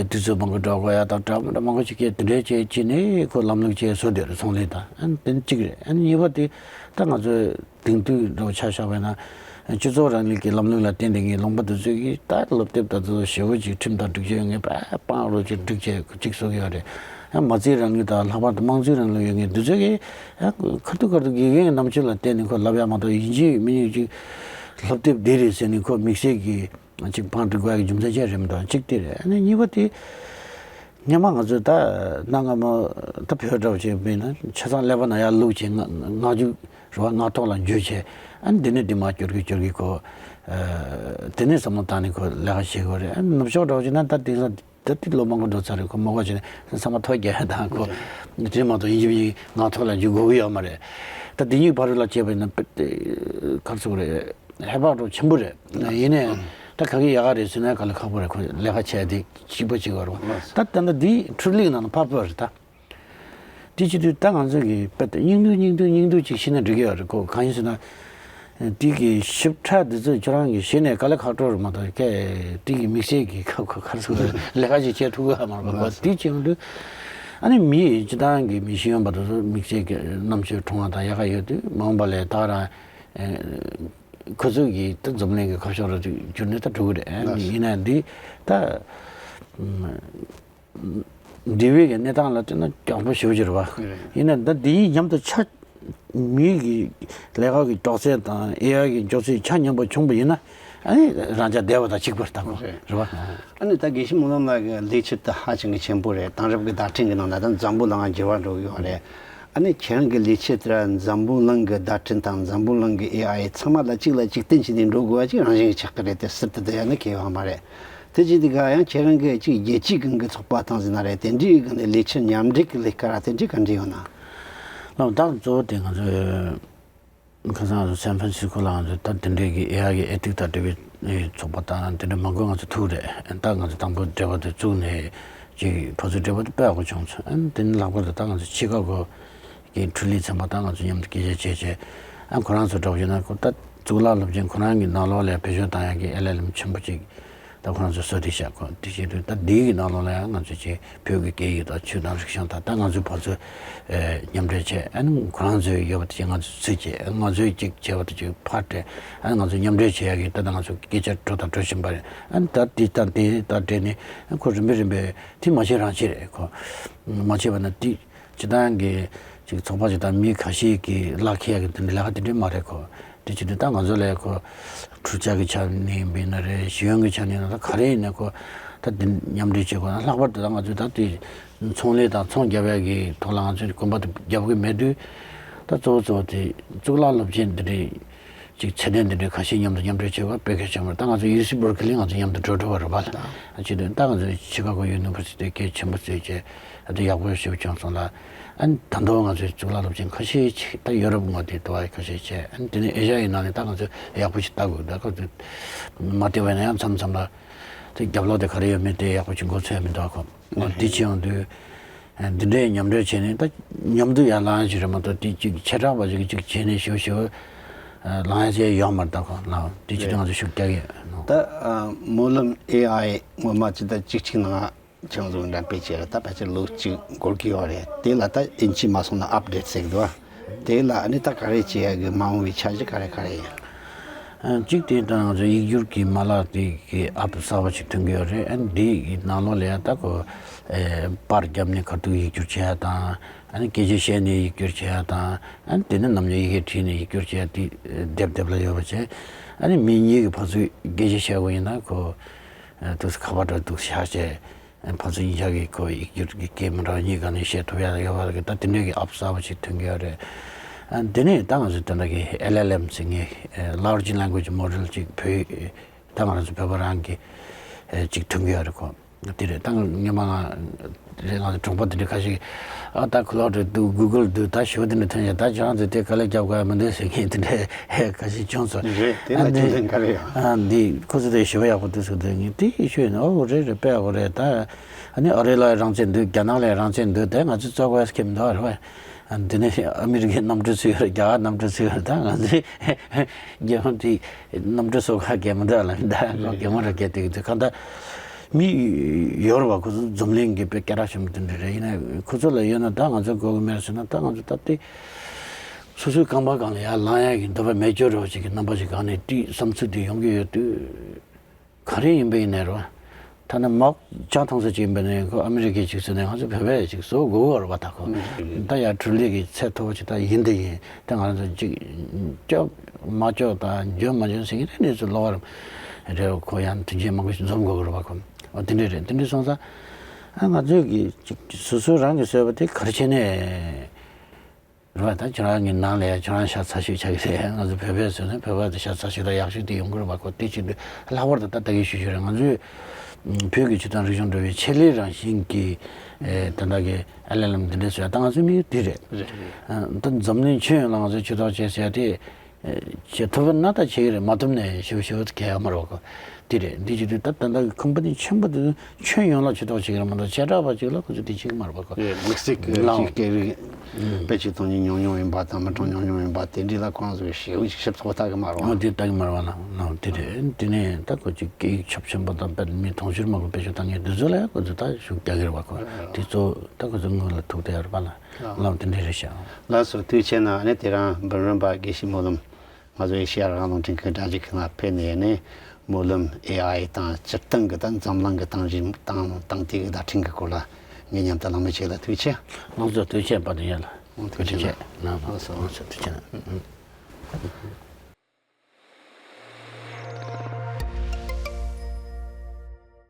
དུས་ཚོད་མང་པོ་འགྲོ་དགོས་ཡ་དང་འདྲ་མི་འདྲ་མང་པོ་ཞིག་གིས་དེ་འདྲའི་བྱས་བྱས་ནས་ཁོ་ལམ་ལུགས་བྱས་བཟོ་བསྡད་རེད་ཚོང་ལས་དང་། ཨ་ནི་དེ་གཅིག་རེད། ཨ་ནི་གཉིས་པ་དེ་ད་ང་ཚོའི་དེང་དུས་འགྲོ་ཆ་བཞག་པ་ཡིན་ན་སྤྱི་ཚོགས་རིང་ལུགས་ཀྱི་ལམ་ལུགས་ལ་བརྟེན་ཏེ་ངའི་ལུང་པ་དེ་ཚོ་གིས་ད་སློབ་དེབ་དང་དེ་ཚོ་ཞེ་པོ་ཅིག་ཁྲིམས་དང་སྒྲིག་གཞི་ངས་པ་སྤང་རོགས་ཅིག་སྒྲིག་བྱས་ཅིག་བཟོ་གི་ཡོད་རེད། ཡང་མ་རྩའི་རིང་ལུགས་དང་ལྷག་པར་དུ་དམངས་གཙོའི་རིང་ལུགས་ཡོད་མཁན་འདི་ཚོ་གིས་ཡང་ཁ་ཐུག་ཁ་ཐུག་དགེ་རྒན་གྱི་རྣམ་དཔྱོད་ལ་བརྟེན་ནས་ཁོ་ལབ་ཡག་མ་གཏོགས་ཡིན་གཅིག་མིན་གཉིས་ཅིག་སློབ་དེབ་འདི་རེད་ཟེར་ནས་ཁོ་དམིགས་བསལ་གྱི་ཅིག་བང་སྒྲིག་དགོས་ཡག་གི་རྒྱུ་མཚན་ཅིག་རེད་མི་འདུག་གཅིག་དེ་རེད། ཨ་ནི་གཉིས་པ་དེ་སྔོན་མ་ང་ཚོས་ད་གནའ་སྔ་མོ་ད་བོད་འདྲ་བོ་ཅིག་མིན་ན་ཆ་ཚང་ཀླད་པ་ནང་ཡར་བླུགས་བྱས་ང་ང་རྒྱུག་རེད་བ། ངག་ཐོག་ལ་འཇུས་བྱས་ཨ་ནི་འདི་ནས་འདི་མར་སྐྱོར་གི་སྐྱོར་གི་ཁོ་དེ་ནས་བསམ་བློ་བཏང་ནས་ཁོ་ལས་ཀ་བྱེད་དགོས་རེད། ཨ་ནི་ནུབ་ཕྱོགས་འདྲ་བོ་ཅིག་ན་ད་དེང་སང་ད་དེ་ལོ་མང་པོ་འགྲོ་ཚར་རེད། ཁོ་མ་གོ་བྱས་ནས་ཚང་མ་ཐོ་རྒྱག་ཡ་དང་ཁོ་དེ་མ་གཏོགས་ཡིན་གཅིག་མིན་གཅིག་ངག་ཐོག་ལ་འཇུག་དགོས་ཀྱི་ཡོད་མ་རེད། ད་དེ་གཉིས་བར་ལ་བྱས་པ་ཡིན་ན་དཔེ་ག་རེ་ཟེར་དགོས་རེད། ཧེ་བག་འགྲོ་ཆེན་པོ་རེད། ཡིན་ནའི་ད་ག་གི་ཡག་ག་རེད་ཟེར་ན་དཀའ་ལས་ཁག་པོ་རེད། ཁོ་ལས་ཀ་བྱས་དེ་གཅིག་པ་གཅིག་པ་རེད། ད་ད་ལྟ་འདི་འཕྲུལ་ལས་ནང་ཕར་སྤོས་རེད་ད། དེ་བྱེད་དུས་ད་ང་ཚོ་གི་དཔེ་ད་སྙིང་བསྡུས་སྙིང་བསྡུས་སྙིང་བསྡུས་ཅིག་ཤེས་ན་འགྲིག་གི་ཡོད་རེད་གོ། གང་ཡིན་ཟེར་ན། དེ་གི་ཞིབ་ཕྲ་འདི་ཚོ་ཁྱོད་རང་གི་ཤེས་ནས་དཀའ་ལས་ཁག་པོ་རེད་མ་གཏོགས་ཀྱེ་དེ་གི་དམིགས་བསལ་གྱི་ཁ་ཁ་ཁ་ཚུགས་ལས་ཀ་ཅིག་བྱེད་ཐུབ་གི་ཡོད་མ་རེད་གོ། དེ་བྱེད་ཡོང་དུས་ཨ་ནི་མི་སྤྱི་བཏང་གི་མི་ཤེས་ཡོན་པ་དེ་ཚོ་དམིགས་བསལ་གྱི་རྣམ་དཔྱོད་གྲུང་བ་དང་ཡག་ག་ཡོད་དུས་མ་འོངས་པ་ལ་ད་རང་ཁོ་ཚོ་གི་ད་འཛམ་གླིང་གི་ཁ་ཕྱོགས་ར་ཅིག་འགྱུར་ནས་ད་འགྲོ་གི་རེད། ཡིན་ན་འདི་ད། འབྲེལ་བའི་གི་གནས་སྟངས་ལ་བལྟས་ན་མགྱོགས་པོ་ཞེ་པོ་ཅིག་རེད་པ། རེད། ཡིན་ན་ད་འདི་ཡིས་མཉམ་དུ་ཆ། མིའི་གི་ལས་ཀ་གི་མགྱོགས་ཚད་དང་ཨེ་ཨའི་གི་མགྱོགས་ཚད་ཆ་མཉམ་པ་བྱུང་པ་ཡིན་ན། ཨ་ནི་རང་ཅག་བདེ་བ་དང་གཅིག་པར་བཏང་དགོས། རེད། རེད་པ། ཨ་ནི་ད་དགེ་བཤེས་སྨོན་ལམ་ལགས་ཀྱི་ལས་འཆར་དེ་ཧ་ཅང་གི་ཆེན་པོ་རེད། དེང་རབས་ཀྱི་བརྡ་འཕྲིན་གྱི་ནང་ན་ད་འཛམ་བུ་གླིང་ང་འགྱུར་བ་འགྲོ་གི་ཡོད་རེད། ཨ་ནི་ཁྱེད་རང་གི་ལས་འཆར་དེ་ར་འཛམ་བུ་གླིང་གི་བརྡ་འཕྲིན་དང་འཛམ་བུ་གླིང་གི་ཨེ་ཨའི་ཚང་མ་ལ་གཅིག་ལ་གཅིག་བརྟེན་བྱས་ནས་འགྲོ་དགོས་པ་ཅིག་རང་བཞིན་གྱི་ཆགས་ཀྱི་རེད། དེ་ཟུར་དུ་བསྡད་ཡ་ནི་གལ་ཡོད་མ་རེད། དེ་ཅི་དེ་ག་ཡང་ཁྱེད་རང་གིས་ཅིག་རྒྱལ་སྤྱིའི་སྒང་གི་ཚོགས་པ་དང་ཟེར་ན་རེད། དེ་འདྲའི་སྒང་ནས་ལས་འཆར་མཉམ་འབྲེལ་གྱི་ལས་ཀ་ར་དེ་འདྲའི་ག་འདྲ་ཡོད་ན། ལགས། ད་གཙོ་བོ་དེ་ང་ཚོས་ཁ་སང་ང་ཚོ་སན་ཧྥ་རན་སིས་ཀོ་ལ་ང་ཚོས་ད་དེ་འདྲའི་གི་ཨེ་ཨའི་གི་ཨེ་ཐིག་དང་འབྲེལ་བའི་ཚོགས་པ་དང་དེ་འདྲ་མང་པོ་ང་ཚོ་ཐུག་རེད། ད་ང་ཚོ་དང་པོ་འབྲེལ་བ་དེ་བཙུགས་ནས་ཅིག་ཕར་ཚུར་འབྲེལ་བ་དེ་དཔེ་ཡག་པོ་བྱུང་སོང་། ཨ་ནི་དེ་ནས་ལྷག་པར་དུ་ད་ང་ཚོ་ཆི་ཀ་གོ་གི་འཕྲུལ་ལས་ཚན་པ་དང་ང་ཚོ་མཉམ་དུ་སྐད་ཆ་བྱས་བྱས། ཨ་ཁོ་རང་ཚོ་འདྲ་པོ་ཡིན་ན་ཁོ་ད་གཙུག་ལག་སློབ་ཆེན་ཁོ་རང་གི་ནང་ལོགས་ལ་བེད་སྤྱོད་བཏང་ཡག་གི་ཨེལ་ཨེལ་ཨེམ་ཆེན་པོ་ཅིག་ད་ཁོ་རང་ཚོས་བཟོས་བསྡད་ཤག་ཁོ་དེ་བྱེད་དུས་ད་འདི་གི་ནང་ལོགས་ལ་ཡང་ང་ཚོས་ཅིག་བོད་ཀྱི་སྐད་ཡིག་དང་ཆོས་དང་རིག་གཞུང་དང་ད་ང་ཚོས་ཕར་ཚུར་ཨེ་མཉམ་འབྲེལ་བྱས། ཨ་ནི་ཁོ་རང་ཚོས་ཡོད་པ་དེ་ཅིག་ང་ཚོས་ཚུར་བྱས། ང་ཚོས་ཅིག་བྱས་པ་དེ་ཅིག་ཕར་སྤྲད། ཨ་ནི་ང་ཚོས་མཉམ་འབྲེལ་བྱེད་ཡག་གི་ད་ལྟ་ང་ཚོ་སྐད་ཆ་འགྲོ་དང་འགྲོ་བཞིན་པ་རེད། ཨ་ནི་ད་དེ་དང་དེ་དང་འབྲེལ་ནས་ཨ་ཁོ་རིམ་པས་རིམ་པས་དེ་མ་བྱས་རང་བྱས་རེད། ཁོ་མ་བྱས་པ་ན་དེ། སྤྱིར་བཏང་གི་ཅིག་ཚོགས་པ་ཅིག་དང་མི་ཁ་ཤས་ཀྱིས་གླགས་འཁེལ་ཡག་གི་དེ་འདྲའི་ལས་ཀ་དེ་འདྲའི་མ་རེད་ཁོ། དེ་བྱེད་དུས་ད་ང་ཚོ་ལ་ཁོ་འཕྲུལ་ཆས་ཀྱི་ཆ་ནས་ཡིན་ན་རེད། ཤེས་ཡོན་གྱི་ཆ་ནས་ཡིན་ན་ད་ག་རེ་ཡིན་ནའི་ཁོ་ད་དེ་མཉམ་འབྲེལ་བྱེད་དགོས་ན། ལྷག་པར་དུ་ད་ང་ཚོས་ད་དེ་ཚོང་ལས་དང་ཚོང་རྒྱབ་ཡག་གི་ཐོག་ལ་ང་ཚོས་གོམ་པ་དེ་རྒྱབ་གི་མེད་དུས། ད་གཙོ་བོ་གཙོ་བོ་དེ་གཙུག་ལག་སློབ་ཆེན་དེ་འདྲའི་ཅིག་ཚད་ལྡན་དེ་འདྲའི་ཁ་ཤས་མཉམ་དུ་མཉམ་འབྲེལ་བྱེད་དགོས་དཔེ་གལ་ཆེན་པོ་རེད། ད་ང་ཚོ་ཡུ་སི་བར་ཁི་ལི་ང་ཚོ་མཉམ་དུ་འགྲོ་འགྲོ་བ་རེད་པ། ལ་བྱེད་དུས་ད་ང་ཚོ་ཆི་ཀ་གོ་ཡུ་ནི་ཝར་སི་ཊི་གལ་ཆེན་པོ་བརྩིས་བྱས། ཨ་དེ་ཡག་པོ་ཞེ་པོ་བྱུང་སོང་ལ། ཨ་ནི་ད་དུང་ང་ཚོའི་གཙུག་ལག་སློབ་ཆེན་ཁ་ཤས་ཅིག་ད་ཡོ་རོབ་ངོས་དེ་དུ་བ་ཁ་ཤས་བྱས། ཨ་ནི་དེ་ནས་ཨེ་ཤ་ཡའི་ནང་ནས་ད་ང་ཚོས་ཡག་པོ་ཞིག་ལྟ་དགོས། ད་ཁོ་ཚོས་མ་བལྟས་པ་ཡིན་ན་ཡང་མཚམས་མཚམས་ལ་དེ་རྒྱབ་ལོགས་དེ་ག་རེ་ཡོད་མེད་དེ་ཡག་པོ་ཞིག་མགོ་ཚོས་མི་འདུག་ཨ། ཁོ་འོ་དེ་བྱས་ཡོང་དུས། ཨ་འདི་འདྲའི་མཉམ་འབྲེལ་བྱས་ནས་ད་མཉམ་དུ་ཡར་ལངས་ཡག་ཅིག་རེད་མ་གཏོགས་དེ་ཅིག་ཆེ་དྲགས་པ་ཅིག་ཅིག་བྱས་ནས་ཞུ་ཞུ་ལངས་ཡག་ཅིག་ཡོད་མ་རེད། ད་ཁོ་ལ་དེ་ཅིག་དེ་ང་ཚོ་ཤུགས་རྒྱག་གི་ཡོད། ད་ཨ་སྨོན་ལམ་ཨེ་ཨའི་སྔོན་མ་ཅི་ད་གཅིག་གཅིག་ནང་ཁྱེད་ཚོ་འགྲེམས་སྤེལ་བྱས་རེད། ད་ཕལ་ཆེར་ལོ་གཅིག་འགོར་གྱི་ཡོད་རེད། དེ་ལ་ད་ཨིན་ཇི་མ་སོང་ན་ཨབ་ཌེ་ཊི་ཟེར་གི་འདུག་ཨ། དེ་ལ་ཨ་ནི་ད་ག་རེ་བྱེད་ཡག་གི་མ་འོངས་པའི་འཆར་གཞི་ག་རེ་ག་རེ་ཡིན། ཨ་གཅིག་དེ་ད་ང་ཚོ་ཡིག་སྒྱུར་གྱི་མ་ལག་དེ་གི་ཨབ་གསར་པ་ཞིག་ཐོན་གྱི་ཡོད་རེད། ཨ་ནི་དེ་གི་ནང་ལོགས་ལ་ཡང་ད་ཁོ་ཨེ་པར་བརྒྱབ་ནས་ཁ་ཐུག་ཡིག་སྒྱུར་བྱེད་ཡག་དང་། ཨ་ནི་སྐད་ཆ་བཤད་ནས་ཡིག་སྒྱུར་བྱེད་ཡག་དང་། ཨ་ནི་དེ་ནས་ནམ་རྒྱུན་ཡི་གེ་བྲིས་ནས་ཡིག་སྒྱུར་བྱེད་ཡག་དེ་ཨེ་སྡེབ་སྡེབ་ལ་ཡོད་པ་བྱས། ཨ་ནི་མི་གཉིས་ཀྱིས་ཕར་ཚུར་སྐད་ཆ་བཤད་དགོས་ཡིན་ན་ཁོ་ཨེ་འདུག་སེ་ཁ་པར་འདྲ་འདུག་སེ་བཞག་བྱས། ཕར་ཚུར་གཉིས་ཆ་གི་ཁོ་ཡིག་སྒྱུར་གྱི་སྐད་མི་འདྲ་བ་གཉིས་ཀ་ནས་བཤད་ཐུབ་ཡག་ཡོད་པ་གི་ད་དེ་འདྲའི་གི་ཨབ་གསར་པ་ཞིག་ཐོན་གྱི་ཡོད་རེད། ཨ་དེ་ནས་ད་ང་ཚོས་དེ་འདྲ་གི་ཨེལ་ཨེལ་ཨེམ་ཟེར་མཁན་ལར་ཇི་ལེང་གུ་ཨེཇ་མོ་ཌེལ་ཅིག་བོད་ད་ང་རང་ཚོ་བོད་པ་རང་གི་ཅིག་ཐོན་གྱི་ཡོད་རེད་ཁོ། དེ་རེད། ད་སྔོན་མ་རེད་ང་ཚོ་གྲོང་པ་དེ་འདྲ་ཁ་ཤས་ཨ་ད་ཁོ་ལོ་རེད་འདུག་གུ་གལ་འདུག་ད་ཞོ་དེ་འདྲ་ཐོན་ཡོད། ད་ཁྱེད་རང་ཚོས་དེ་དཀའ་ལས་རྒྱབ་དགོས་ཡ་མི་འདུག་ཟེར་མཁན་དེ་འདྲ་ཁ་ཤས་བྱུང་སོང་། རེད། དེ་ལ་རྒྱུ་མཚན་ག་རེ་ཡོད། ཨ་འདི་ཁོ་ཚོ་དེ་ཞེ་པོ་ཡག་པོ་འདུག་ཟེར་དུས་ངས་དེ་ཤོད་ཡིན། ཨོ་རེད་རེད་དཔེ་ཡག་པོ་རེད། ད་ཨ་ནི་ཨ་རི་ལ་རང་བཙན་འདུག་རྒྱ་ནག་ལ་རང་བཙན་འདུག་དེ་ང་ཚོས་རྩོད་དགོས་ཡ་ཁྱད་མི་འདུག་རེད་བ། ཨ་འདི་ནས་ཨ་མི་རི་ཀའི་གནམ་གྲུ་ཚུད་ཡོད་རེད། རྒྱ་གར་གནམ་གྲུ་ཚུད་ཡོད་རེད། ད་ང་ཚོས་རྒྱལ་ཡོངས་དེ་གནམ་གྲུ་སོ་ཁ་རྒྱ་མི་འདུག་ལ་ད་རྒྱ་མོ་ར་རྒྱ་དེ་གི་དུས་གང་ལྟར་མི་ཡོད་རེད་བ། ཁོ་ཚོ་འཛམ་གླིང་གི་དཔེ་སྐད་གྲགས་ཆེན་པོ་དེ་འདྲ་རེད། ཡིན་ན་ཁོ་ཚོ་ལ་ཡོད་ན་ད་ང་ཚོ་དགོས་ཀྱི་མེད་ཟེར་ན་ད་ང་ཚོ་ད་ལྟའི་སོ་སོའི་རྐང་པ་སྒང་ལ་ཡར་ལངས་ཡག་གི་འདོད་པ་མེད་སྐྱོ་རེ་བ་ཞིག་གི་རྣམ་པ་ཞིག་སྒང་ནས་དེ་བསམ་ཚུལ་དེ་ཡོང་གི་ཡོད་དུས། ག་རེ་ཡིན་པ་ཡིན་ནའི་རེད་བ། ཐ་ན་མོག་ཆང་འཐུང་ས་ཅིག་ཡིན་པ་ནས་ཁོ་ཨ་མི་རི་ཀའི་ཅིག་ཟེར་ནས་ང་ཚོ་བོད་པས་ཅིག་བཟོ་དགོས་ཀྱི་རེད་བ། ད་ཁོ་ད་ཡར་འཕྲུལ་ལས་ཀྱི་ཚད་མཐོ་པོ་ཅིག་ད་ཡིན་དེ་ཡིན། ད་ང་ཚོ་ཅིག་སྐྱོབ་མ་སྐྱོབ་དང་འཇོན་མ་འཇོན་ཟེར་མཁན་དེ་གནས་ཚུལ་གློ་བ་རེད། ཁོ་ཡང་དོན་ཆེན་མང་པོ་ཞིག་འཛོམས་དགོས་ཀྱི་རེད་བ་ཁོ། འོ་དེ་འདྲས་རེད། དེ་འདྲས་སོང་ཙང་ཨ་ང་ཚོས་ཀྱི་ཅིག་སོ་སོ་རང་གིས་བཟོས་པ་དེ་ག་རེ་བྱས་ནས། རེད་བ། ད་ཁྱེད་རང་གི་ནང་ལ་ཡང་ཁྱེད་རང་ཤ་ཚ་ཤོས་ཆགས་ཀྱི་རེད། ང་ཚོ་བོད་པས་ཟེར་ན་བོད་པ་དེ་ཤ་ཚ་ཤོས་དང་ཡག་ཤོས་དེ་ཡོང་གི་རེད་བ་ཁོ། དེ་བྱེད་དུས་ལྷག་པར་དུ་ད་ལྟ་གི་ཞུ་ཞུ་རེད། ང་ཚོས་བོད་ཀྱི་ཆོས་དང་རིག་གཞུང་འགྲོ་བའི་ཆེད་ལས་རང་བཞིན་གྱི་ཨེ་ད་ལྟ་གི་ཨ་ལེ་ལམ་འདི་འདྲས་བཟོ་ཡ་ད་ང་ཚོའི་དམིགས་ཡུལ་དེ་རེད། རེད། ཨ་ད་འཛམ་གླིང་ཁྱོན་ཡོངས་ལ་ང་ཚོས་ཆོས་ཐོག་བྱེད་ཟེར་ཡ་དེ། བྱེད་ཐུབ་ན་ད་བྱེད་ཀྱི་རེད། མ་ཐུབ་ནས་ཞུ་ཞུ་གལ་ཡོད་མ་རེད་བ་ཁོ། དེ་རེད། འདི་བྱེད་དུས་ད་ད་ལྟ་གི་ཁང་པ་འདི་ཆེན་པོ་འདི་ཁྱོན་ཡོངས་ལ་ཆོས་ཐོག་བྱེད་ཀྱི་རེད་མ་གཏོགས་བྱེ་བྲག་པ་ཅིག་ལ་ཁོ་ཚོས་དེ་བྱེད་ཀྱི་མ་རེད་བ་ཁོ། དམིགས་བསལ་གྱི་ལའོ། ཅིག་སྐད་རིགས་ཨུམ། དཔེ་ཆ་མཐོང་མྱོང་མྱོང་ཡིན་པ་དང་མི་མཐོང་མྱོང་མྱོང་ཡིན་པ་དེ་འདྲ་ལ་ཁོང་ཚོས་ཞེ་པོ་ཅིག་ཞིབ་ཚགས་པོ་ལྟ་གི་མ་རེད་བ། ཨ་དེ་ལྟ་གི་མ་རེད་བ་ལ་ལའོ། དེ་རེད། དེ་ནས་ད་ཁོ་ཚོས་སྐད་ཡིག་ཁྱབ་ཆེན་པོ་དང་དཔེ་མི་མཐོང་ཆོས་མང་པོ་དཔེ་ཆ་ལྟ་མཁན་དེ་ཚོ་ལ་ཁོ་ཚོས་ད་ཤུགས་རྒྱག་གི་རེད་བ་ཁོ། དེ་ཚོ་ད་ཁོ་ཚོ་སྔོན་ལ་ཐུག་བསྡད་ཡོད་རེད་བ་ལ། ལགས་སོ། ཐུགས་རྗེ་ཆེ་གནང་། ཨ་ནི་དེ་རིང་འབུམ་རམས་པ་དགེ་བཤེས་སྨོན་ལམ་ང་ཚོ་ཨེ་ཤེ་ཡ་རང་དབང་རླུང་འཕྲིན་ཁང་དྲ་རྒྱའི་ཁང་ལ་ཕེབས་ནས་ནི་སྨོན་ལམ་ཨེ་ཨའི་དང་སྤྱིར་བཏང་གི་ད་འཛམ་གླིང་གི་སྟེང་རིམ་དང་དང་དེ་གི་བརྡ་འཕྲིན་གི་སྐོར་ལ་ ངའི་མཉམ་དུ་གླེང་མོལ་བྱས་ལ་ཐུགས་རྗེ་ཆེ། ལགས་སོ་ཐུགས་རྗེ་ཆེ་པ་དུ་ཡ་ལ། ཐུགས་རྗེ་ཆེ་ལགས་སོ། ལགས་སོ་ཐུགས་རྗེ་ཆེ།